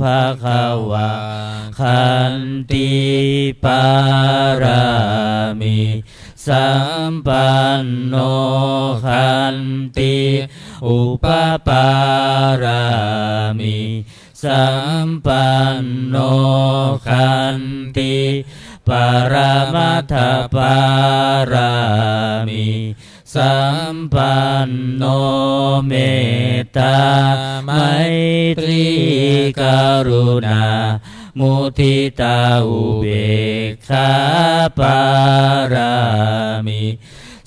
bhagavā khanti pāramī sampanno, khanti upapāramī sampanno, khanti paramattha pāramī sampanno, mettā maitrī karuṇā muditā upekkhā pāramī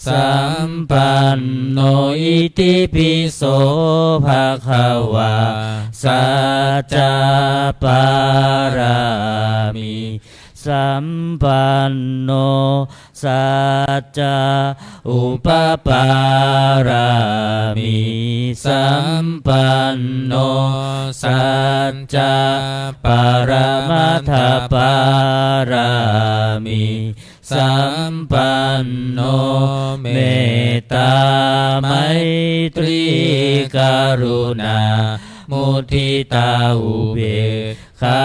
sampanno. Itipi so bhagavā sacca pāramī sampanno, sacca upapāramī sampanno, sacca paramattha pāramī sampanno, mettā maitrī karuṇā muditā upekkhā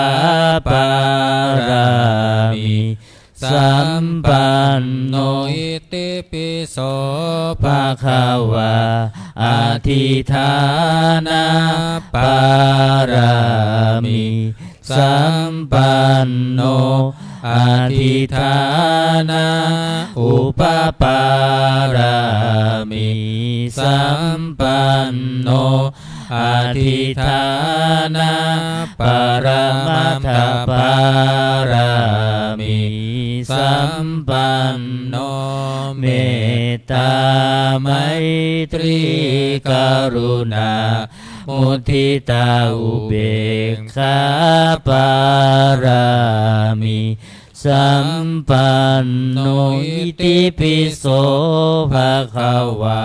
pāramī sampanno. Itipi so bhagavā adhiṭṭhāna pāramī sampanno, adhiṭṭhāna upapāramī sampanno, adhiṭṭhāna paramattha pāramī sampanno, mettā maitrī karuṇā muditā upekkhā pāramī sampanno. Itipi so bhagavā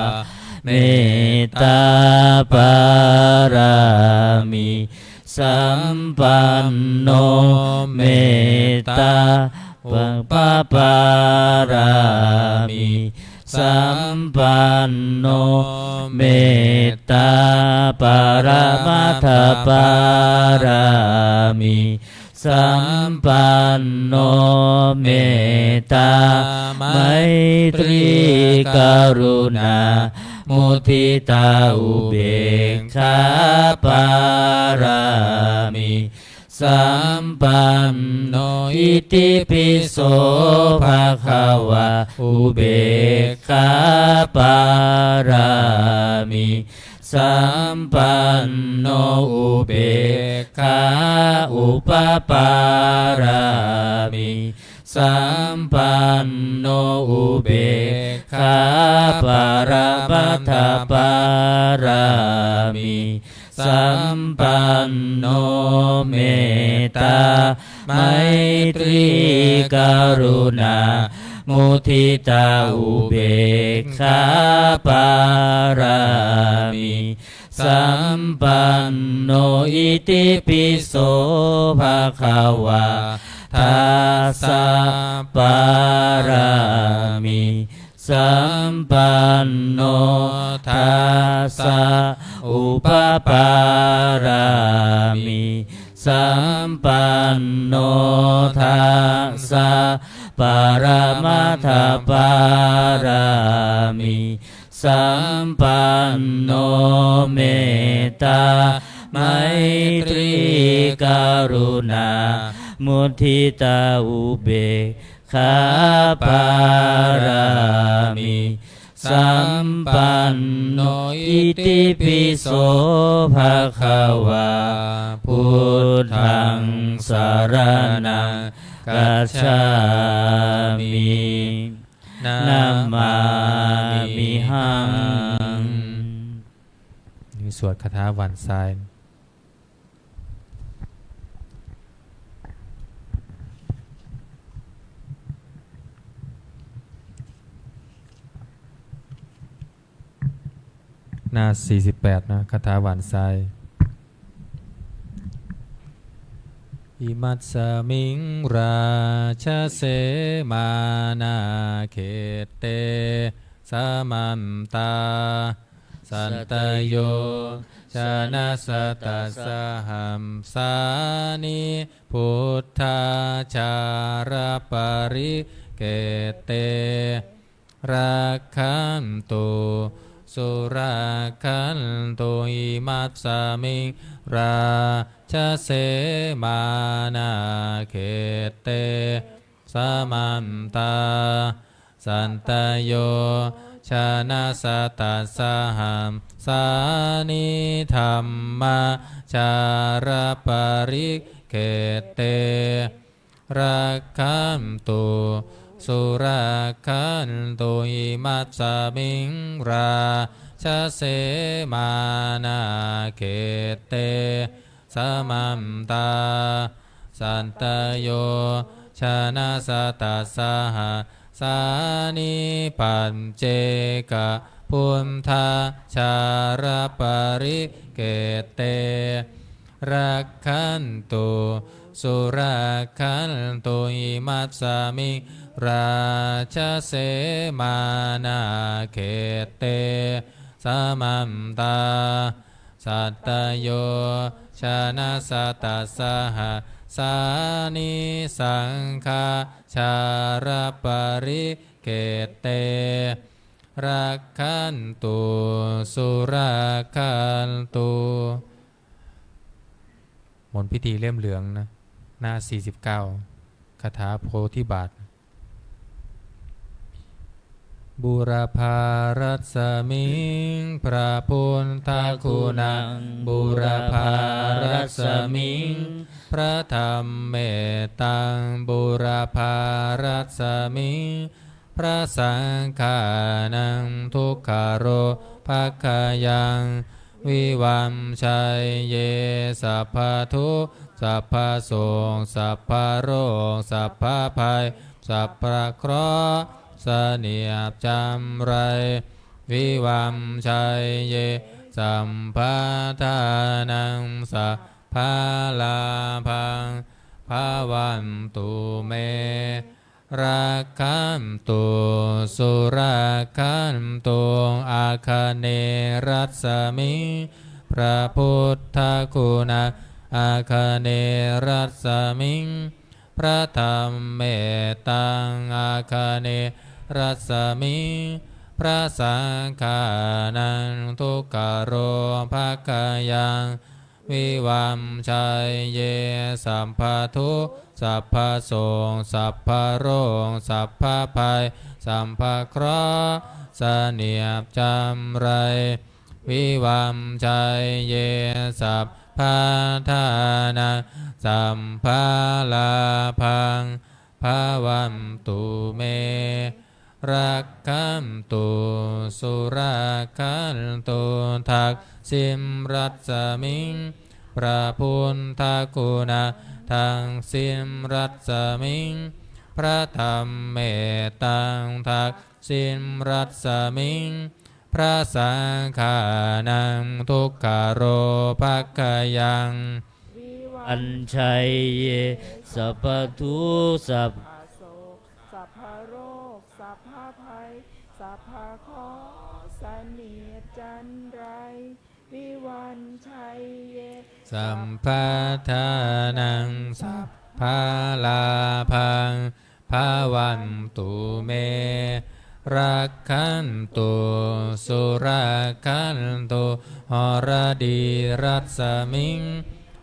mettā pāramī sampanno, mettā upapāramī sampanno, mettā paramattha pāramī sampanno, mettā maitrī karuṇā muditā upekkhā pāramī sampanno. Itipi so bhagavā upekkhā pāramī sampanno, upekkhā upapāramī sampanno, upekkhā paramattha pāramī sampanno, mettā maitrī karuṇā muditā upekkhā pāramī sampanno. Itipi so bhagavā dasa pāramī sampanno, dasa upapāramī sampanno, dasa paramattha pāramī sampanno, mettā maitrī karuṇā muditā upekkhā pāramī sampanno. Itipi so bhagavā buddhaṃ saraṇaṃ gacchāmi. Namāmihaṃ. นี่สวดคาถาหว่านทราย หน้าสี่สิบแปดนะ คาถาหว่านทราย imasmiṃ rājase māṇākhette samantā satayojanasatasahassāni buddhajālaparikkhette rakkhantu surakkhantu. Imasmiṃ rājase māṇākhette samantā satayojanasatasahassāni dhammajālaparikkhette rakkhantu surakkhantu. Imasmiṃ rājase māṇākhette samantā satayojanasatasahassāni paccekabuddhajālaparikkhette rakkhantu surakkhantu. Imasmiṃ rājase māṇākhette samantā satayojanasatasahassāni saṅghajālaparikkhette rakkhantu surakkhantu. หมุนพิธีเล่มเหลืองนะ หน้า สี่สิบเก้า คาถาโพธิบาท Būrapārassamiṃ พระพุทธคุณัง Būrapārassamiṃ พระธัมเมตัง Būrapārassamiṃ พระสังฆานัง Dukkharogabyāyaṃ vivañjaye สัพพะทุกข์ สัพพะโศก สัพพะโรค สัพพะภัย สัพพะเคราะห์ เสนียดจัญไร vivañjaye sabbadhanaṃ sabbalābhaṃ bhavantu me rakkhantu surakkhantu. Āganerasmiṃ พระพุทธคุณัง Āganerasmiṃ พระธัมเมตัง Āganerasmiṃ พระสังฆานัง Dukkharogabyāyaṃ vivañjaye สัพพะทุกข์ สัพพะโศก สัพพะโรค สัพพะภัย สัพพะเคราะห์ เสนียดจัญไร vivañjaye sabbadhanaṃ sabbalābhaṃ bhavantu me rakkhantu surakkhantu. Dakkhiṇarasmiṃ พระพุทธคุณัง Dakkhiṇarasmiṃ พระธัมเมตัง Dakkhiṇarasmiṃ พระสังฆานัง Dukkharogabyāyaṃ vivañjaye sabbadukkhha sabba สัพพะโรค สัพพะภัย สัพพะเคราะห์ เสนียดจัญไร vivañjaye sabbadhanaṃ sabbalābhaṃ bhavantu me rakkhantu surakkhantu. หรดีรัสมิง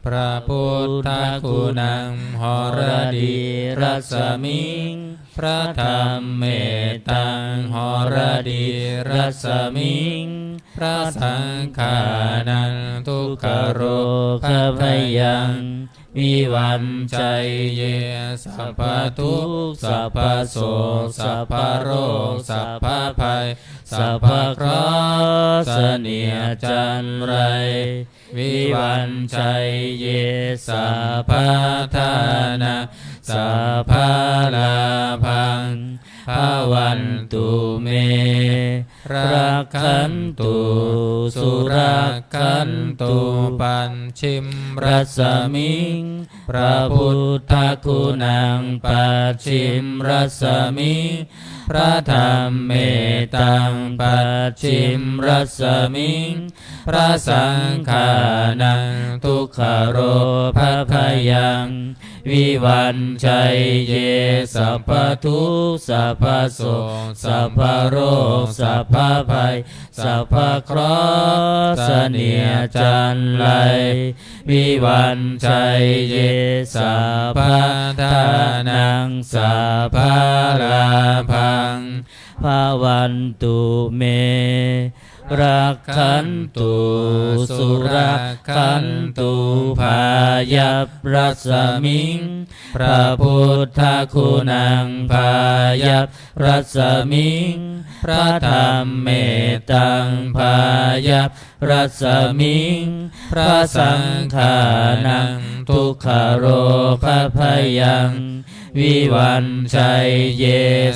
พระพุทธคุณัง หรดีรัสมิง พระธัมเมตัง หรดีรัสมิง พระสังฆานัง ทุกขโรคพยัง วิวัญชัยเย สัพพทุกข์ สัพพโศก สัพพโรค สัพพภัย สัพพเคราะห์ เสนียดจัญไร วิวัญชัยเย สัพพทานะ สัพพลาภัง ภวันตุเม รักขันตุ สุรักขันตุ ปัจฉิมรัสมิง พระพุทธคุณัง ปัจฉิมรัสมิง พระธัมเมตัง ปัจฉิมรัสมิง พระสังฆานัง ทุกขโรคพยัง วิวัญชัยเย สัพพทุกข์สัพพโศกสัพพโรคสัพพภัยสัพพเคราะห์เสนียดจัญไร วิวัญชัยเย สัพพทานัง สัพพลาภัง ภวันตุเม rakkhantu surakkhantu พายัพรัสมิง พระพุทธคุณัง พายัพรัสมิง พระธัมเมตัง พายัพรัสมิง พระสังฆานัง ทุกขโรคพยัง วิวัญชัยเย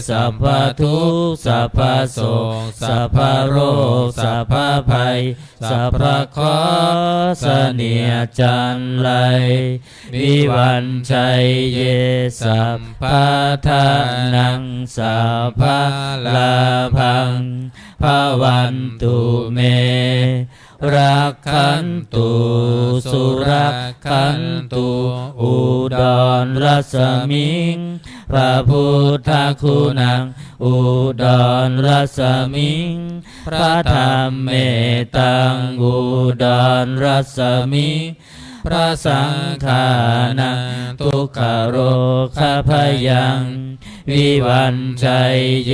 สัพพทุกข์สัพพโศกสัพพโรคสัพพภัยสัพพเคราะห์เสนียดจัญไร วิวัญชัยเย สัพพทานัง สัพพลาภัง ภวันตุเม rakkhantu surakkhantu อุดรรัสมิง พระพุทธคุณัง อุดรรัสมิง พระธัมเมตัง อุดรรัสมิง พระสังฆานัง ทุกขโรคพยัง วิวัญชัยเย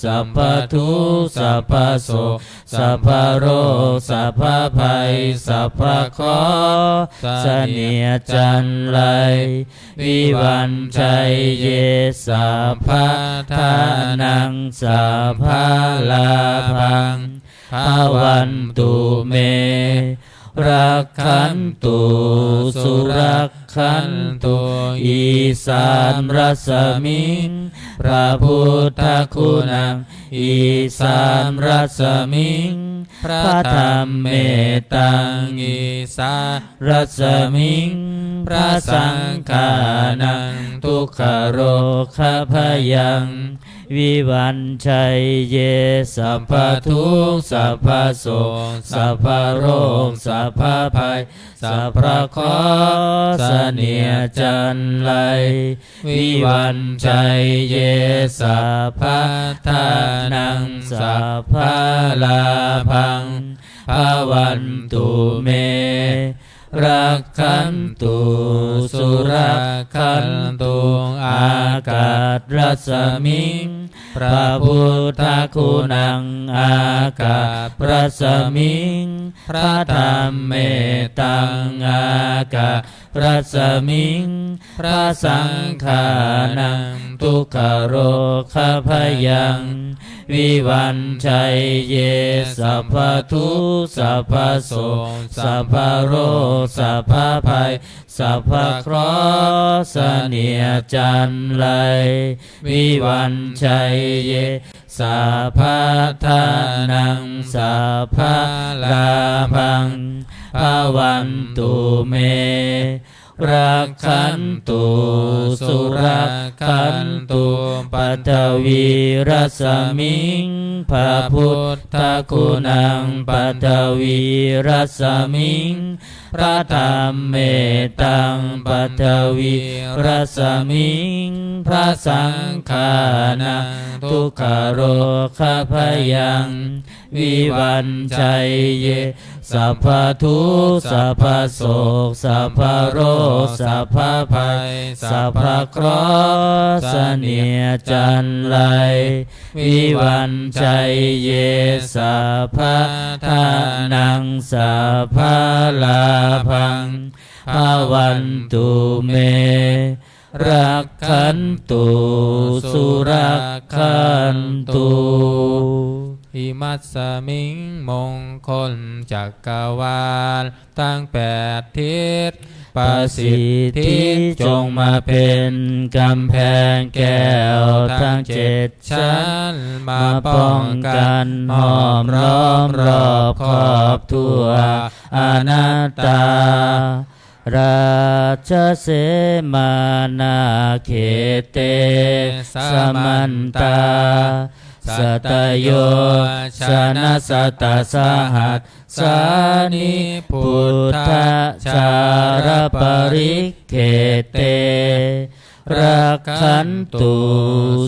สัพพทุกข์สัพพโศกสัพพโรคสัพพภัยสัพพเคราะห์เสนียดจัญไร วิวัญชัยเย สัพพทานัง สัพพลาภัง ภวันตุเม rakkhantu surakkhantu อีสานรัสมิง พระพุทธคุณัง อีสานรัสมิง พระธัมเมตัง อีสานรัสมิง พระสังฆานัง ทุกขโรคพยัง วิวัญชัยเย สัพพทุกข์สัพพโศกสัพพโรคสัพพภัยสัพพเคราะห์เสนียดจัญไร วิวัญชัยเย สัพพทานัง สัพพลาภัง ภวันตุเม rakkhantu surakkhantu อากัปรัสมิง พระพุทธคุณัง อากัปรัสมิง พระธัมเมตัง อากัปรัสมิง พระสังฆานัง ทุกขโรคพยัง วิวัญชัยเย สัพพทุกข์สัพพโศกสัพพโรคสัพพภัยสัพพเคราะห์เสนียดจัญไร วิวัญชัยเย สัพพทานัง สัพพลาภัง ภวันตุเม rakkhantu surakkhantu ปัทวีรัสมิง พระพุทธคุณัง ปัทวีรัสมิง พระธัมเมตัง ปัทวีรัสมิง พระสังฆานัง ทุกขโรคพยัง วิวัญชัยเย สัพพทุกข์สัพพโศกสัพพโรคสัพพภัยสัพพเคราะห์เสนียดจัญไร วิวัญชัยเย สัพพทานัง สัพพลาภัง ภวันตุเม rakkhantu surakkhantu อิมัสสมิง มงคลจักรวาลทั้งแปดทิศ ประสิทธิจงมาเป็นกำแพงแก้วทั้งเจ็ดชั้น มาป้องกันห้อมล้อมรอบครอบทั่วอนัตตา Rājase mānākhette samantā satayojanasatasahassāni buddhajālaparikkhette rakkhantu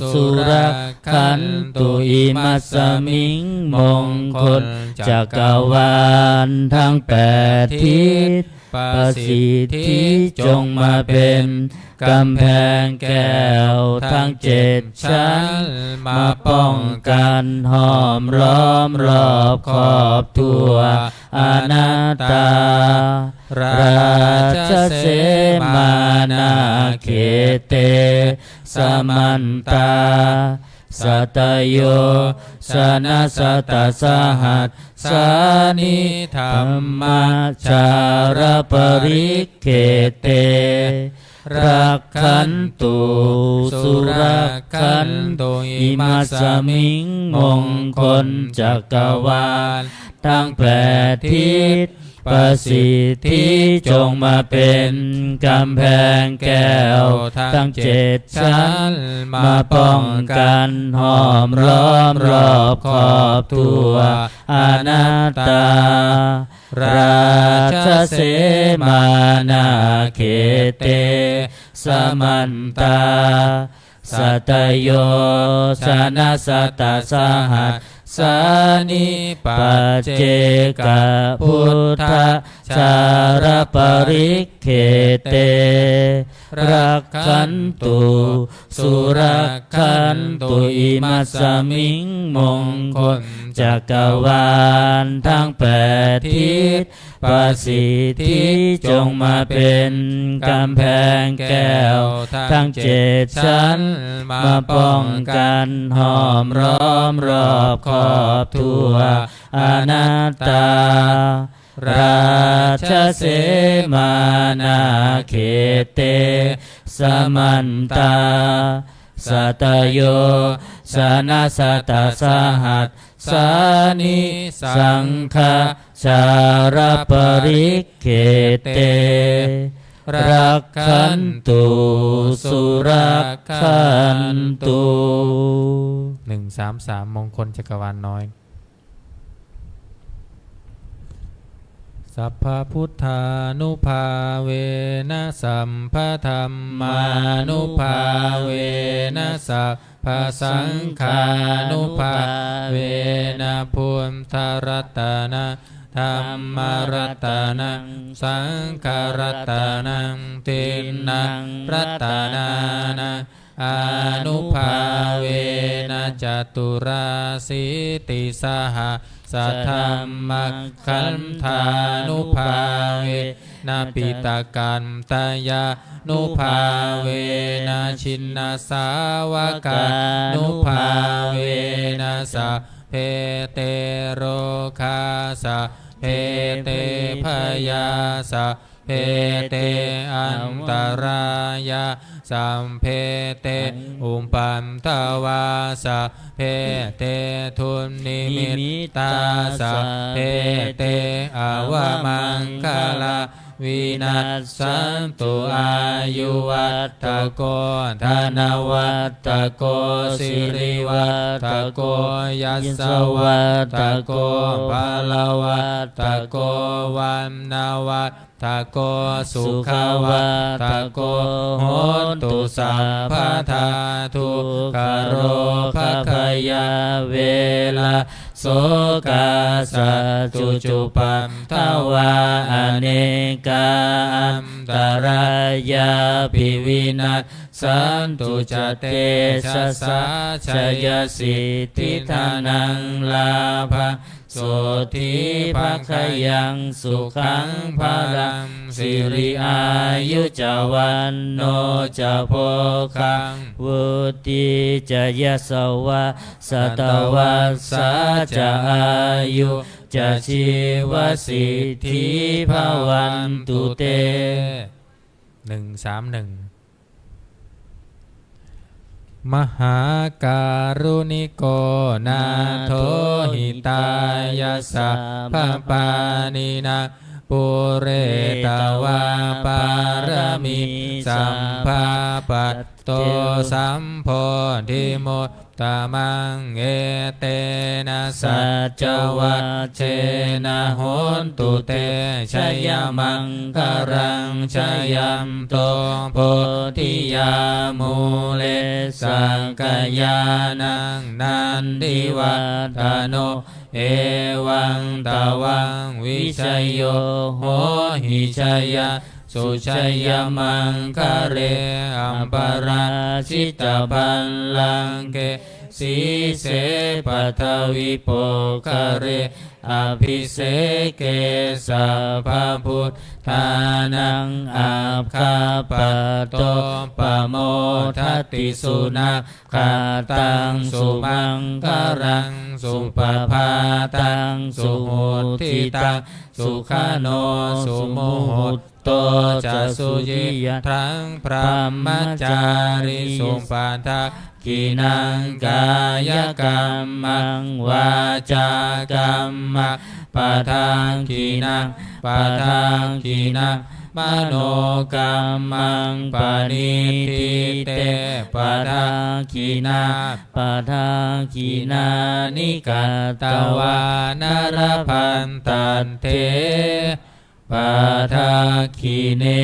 surakkhantu imasmiṃ มงคลจักรวาลทั้งแปดทิศ ประสิทธิจงมาเป็นกำแพงแก้วทั้งเจ็ดชั้น มาป้องกันห้อมล้อมรอบครอบทั่ว อนัตตา Rājase mānākhette samantā satayojanasatasahassāni dhammajālaparikkhette rakkhantu surakkhantu imasmiṃ มงคลจักรวาลทั้งแปดทิศ ประสิทธิจงมาเป็นกำแพงแก้วทั้งเจ็ดชั้น มาป้องกันห้อมล้อมรอบครอบทั่ว อนัตตา Rājase mānākhette samantā satayojanasatasahassāni paccekabuddhajālaparikkhette rakkhantu surakkhantu imasmiṃ มงคลจักรวาลทั้งแปดทิศ ประสิทธิจงมาเป็นกำแพงแก้วทั้งเจ็ดชั้น มาป้องกันห้อมล้อมรอบครอบทั่ว อนัตตา Rājase mānākhette samantā satayojanasatasahassāni saṅghajālaparikkhette rakkhantu surakkhantu หนึ่งสามสาม มงคลจักรวาลน้อย Sabbabuddhānubhāvena sabbadhammānubhāvena sabbasaṅghānubhāvena buddharatanaṃ dhammaratanaṃ saṅgharatanaṃ tiṇṇaṃ ratanānaṃ ānubhāvena caturāsītisahassadhammakkhandhānubhāvena piṭakattayānubhāvena jinasāvakānubhāvena sabbe te rogā sabbe te bhayā sab sabbe te antarāyā sabbe te upaddavā sabbe te dunnimittā sabbe te avamaṅgalā vinassantu. Āyuvaḍḍhako dhanavaḍḍhako sirivaḍḍhako yasavaḍḍhako balavaḍḍhako vaṇṇavaḍ ḍḍhako sukhavaḍḍhako hotu sabbadā. Dukkharogabhayā verā sokā sattu cupaddavā anekā antarāyāpi vinassantu ca tejasā. Jayasiddhi dhanaṃ lābhaṃ sotthi bhāgyaṃ sukhaṃ balaṃ siri āyu ca vaṇṇo ca bhogaṃ vuḍḍhī ca yasavā satavassā ca āyū ca jīvasiddhī bhavantu te. หนึ่งสามหนึ่ง Mahākāruṇiko nātho hitāya sabbapāṇinaṃ pūretvā pāramī sabbā patto sambodhimuttamaṃ. Etena saccavajjena hotu te jayamaṅgalaṃ. Jayanto bodhiyā mūle sakyānaṃ nandivaḍḍhano, evaṃ tvaṃ vijayo hohi jayassu jayamaṅgale. Aparājitapallaṅke sīse paṭhavipokkhare, abhiseke sabbabuddhānaṃ aggappatto pamodati. Sunakkhattaṃ sumaṅgalaṃ supabhātaṃ suhuṭṭhitaṃ, sukhaṇo sumuhutto ca suyiṭṭhaṃ brahmacārisu. Padakkhiṇaṃ kāyakammaṃ vācākammaṃ padakkhiṇaṃ, padakkhiṇaṃ manokammaṃ paṇidhī te padakkhiṇā. Padakkhiṇāni katvāna labhantatthe padakkhiṇe.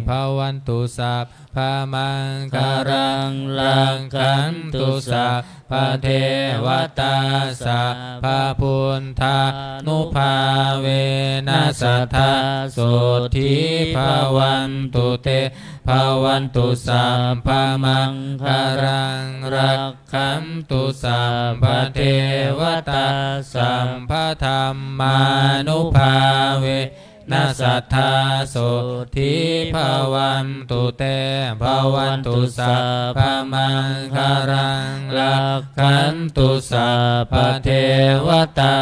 Bhavatu sabbamaṅgalaṃ, rakkhantu sabbadevatā, sabbabuddhānubhāvena sadā sotthī bhavantu te. Bhavatu sabbamaṅgalaṃ, rak khantu sabbadevatā, sabbadhammānubhāvena sadā sotthī bhavantu te. Bhavatu sabbamaṅgalaṃ, rakkhantu sabbadevatā,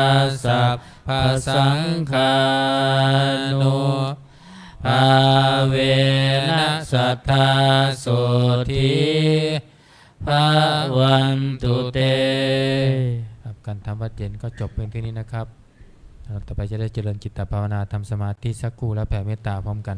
sabbasaṅghānubhāvena sadā sotthī bhavantu te. ครับ การทำวัตรเย็นก็จบเพียงเท่านี้นะครับ ต่อไปจะได้เจริญจิตภาวนา ทำสมาธิสักครู่ แล้วแผ่เมตตาพร้อมกัน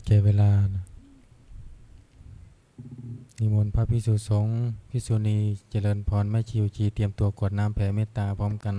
แก่เวลานะ นิมนต์พระภิกษุสงฆ์ ภิกษุณี เจริญพร แม่ชีอุจี เตรียมตัวกรวดน้ำแผ่เมตตาพร้อมกัน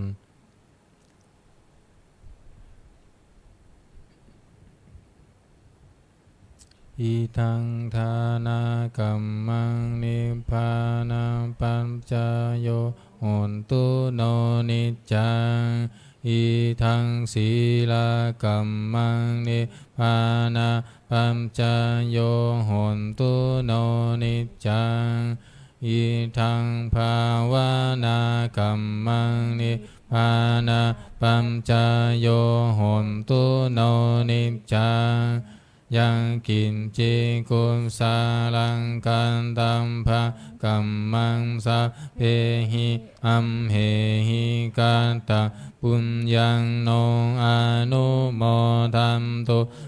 Idaṃ dānakammaṃ nibbānapaccayo hotu no niccaṃ. Idaṃ sīlakammaṃ nibbānapaccayo hotu no niccaṃ. Idaṃ bhāvanākammaṃ nibbānapaccayo hotu no niccaṃ. Yaṃ kiñci kusalaṃ kattabbakammaṃ sabbehi amhehi kattapuññaṃ no anumodantu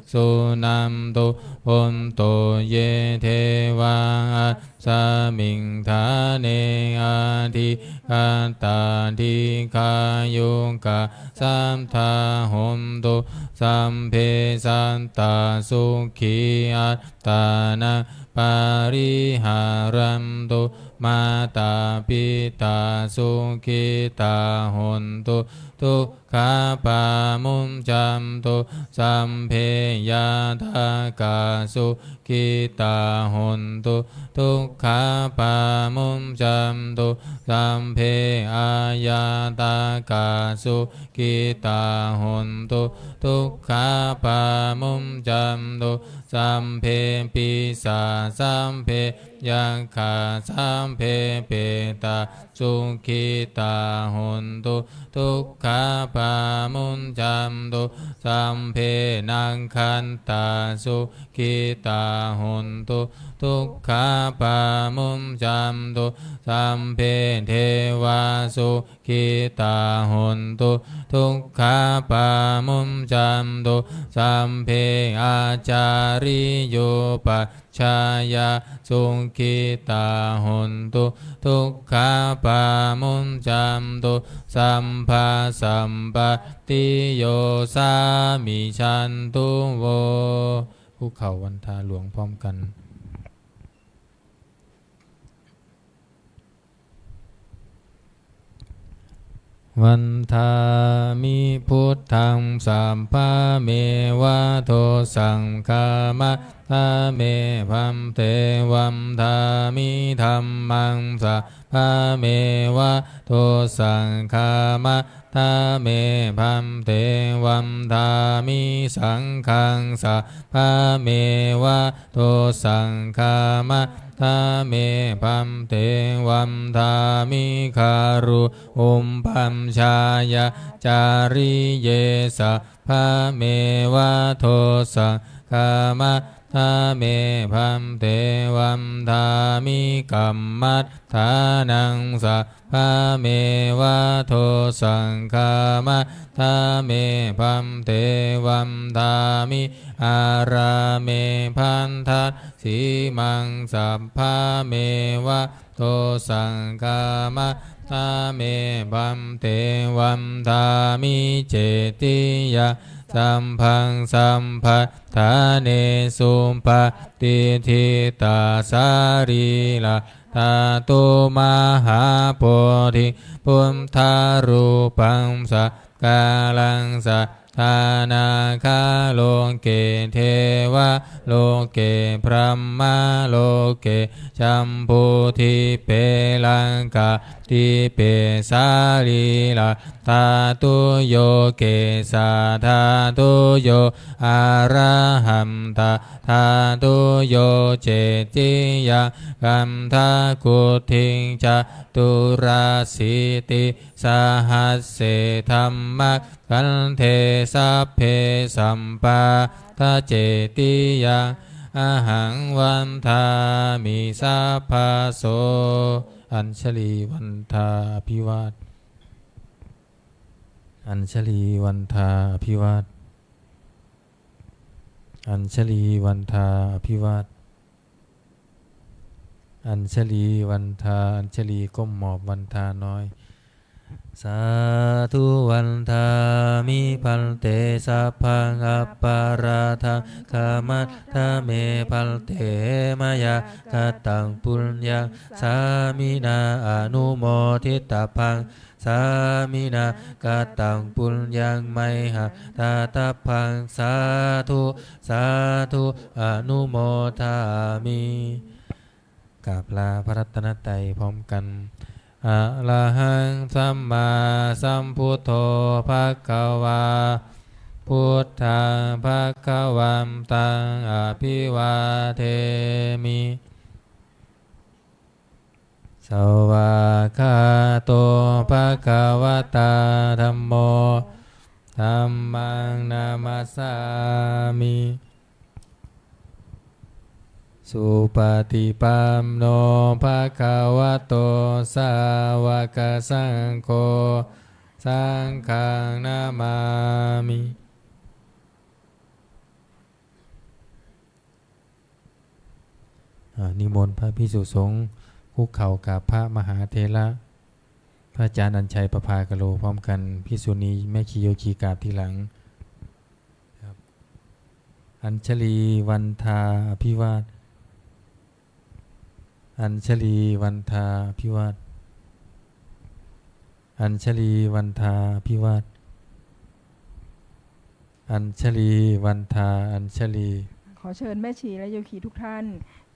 suṇantu bhonto ye devā asmiṃ ṭhāne adhigatā dīghāyukā sadā hontu sabbe sattā sukhī attānaṃ pariharantu. Mātā pitā sukhitā hontu dukkhā pamuñcantu. Sabbe ñātakā sukhitā hontu dukkhā pamuñcantu. Sabbe aññātakā sukhitā hontu dukkhā pamuñcantu. Sabbe pisā sabbe yakkhā sabbe petā sukhitā hontu dukkhā pamuñcantu. Sabbe nakkhattā sukhitā hontu dukkhā pamuñcantu. Sabbe devā sukhitā hontu dukkhā pamuñcantu. Sabbe ācariyupajjhāyā sukhitā hontu dukkhā pamuñcantu. Sabbasampattiyo samijjhantu vo. คุกเข่าวันทาหลวงพร้อมกัน Vandāmi buddhaṃ sabbameva dossaṃ khamatha me bhante. Vandāmi dhammaṃ sabbameva dossaṃ khamatha me bhante. Vandāmi saṅghaṃ sabbameva dossaṃ khamatha me bhante. Vandāmi gurūpajjhāyācariye sabbameva dossaṃ khamatha me bhante. Vandāmi kammaṭṭhānaṃ sab bameva dossaṃ khamatha me bhante. Vandāmi ārāme bhaddasīmaṃ sabbameva dossaṃ khamatha me bhante. Vandāmi cetiyaṃ sabbaṃ sabbaṭṭhānesu patiṭṭhitā sarīra dhātu mahābodhiṃ buddharūpaṃ sakalaṃ sadā nāgarāje devaloke brahmaloke jambudīpe laṅkādīpe sarīra dhātuyo kesā dhātuyo arahanta dhātuyo cetiyaṃ gandhakuṭiṃ caturāsītisahasсе dhammakkhandhe sabbe sappāṇadācetiyaṃ ahaṃ vandāmi sabbaso. Añjalī vandā abhivād Añjalī vandā abhivād Añjalī vandā abhivād Añjalī vandā อัญชลีก้มหมอบวันทาน้อย Sādhu vandāmi bhante, sabbaṃ aparādhaṃ khamatha me bhante, mayā kataṃ puññaṃ sāminā anumoditabbaṃ, sāminā kataṃ puññaṃ mayhaṃ dātabbaṃ, sādhu sādhu anumodāmi. กราบลาพระรัตนตรัยพร้อมกัน Arahaṃ sammāsambuddho bhagavā, buddhaṃ bhagavantaṃ abhivādemi. Svākkhāto bhagavatā dhammo, dhammaṃ namassāmi. Supaṭipanno bhagavato sāvakasaṅgho, saṅghaṃ namāmi. อ่า นิมนต์พระภิกษุสงฆ์คุกเข่ากราบพระมหาเถระ พระอาจารย์อัญชัยประภากโร พร้อมกัน ภิกษุณีแม่ชีโยคีกราบทีหลัง ครับ Añjalī vandā abhivād. Añjalī vandā abhivād. Añjalī vandā abhivād. Añjalī vandā añjalī. ขอเชิญแม่ชีและโยคีทุกท่าน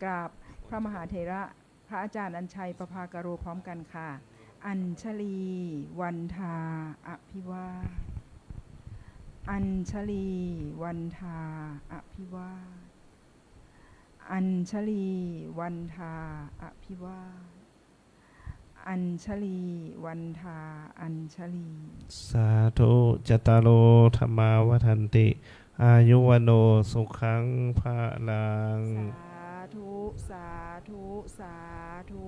กราบพระมหาเถระ พระอาจารย์อัญชัยประภากโร พร้อมกันค่ะ Añjalī vandā abhivād. Añjalī vandā abhivād. Añjalī vandā abhivād. Añjalī vandā añjalī. Sādhu. Cattāro dhammā vaḍḍhanti, āyu vaṇṇo sukhaṃ balaṃ. Sādhu, sādhu, sādhu.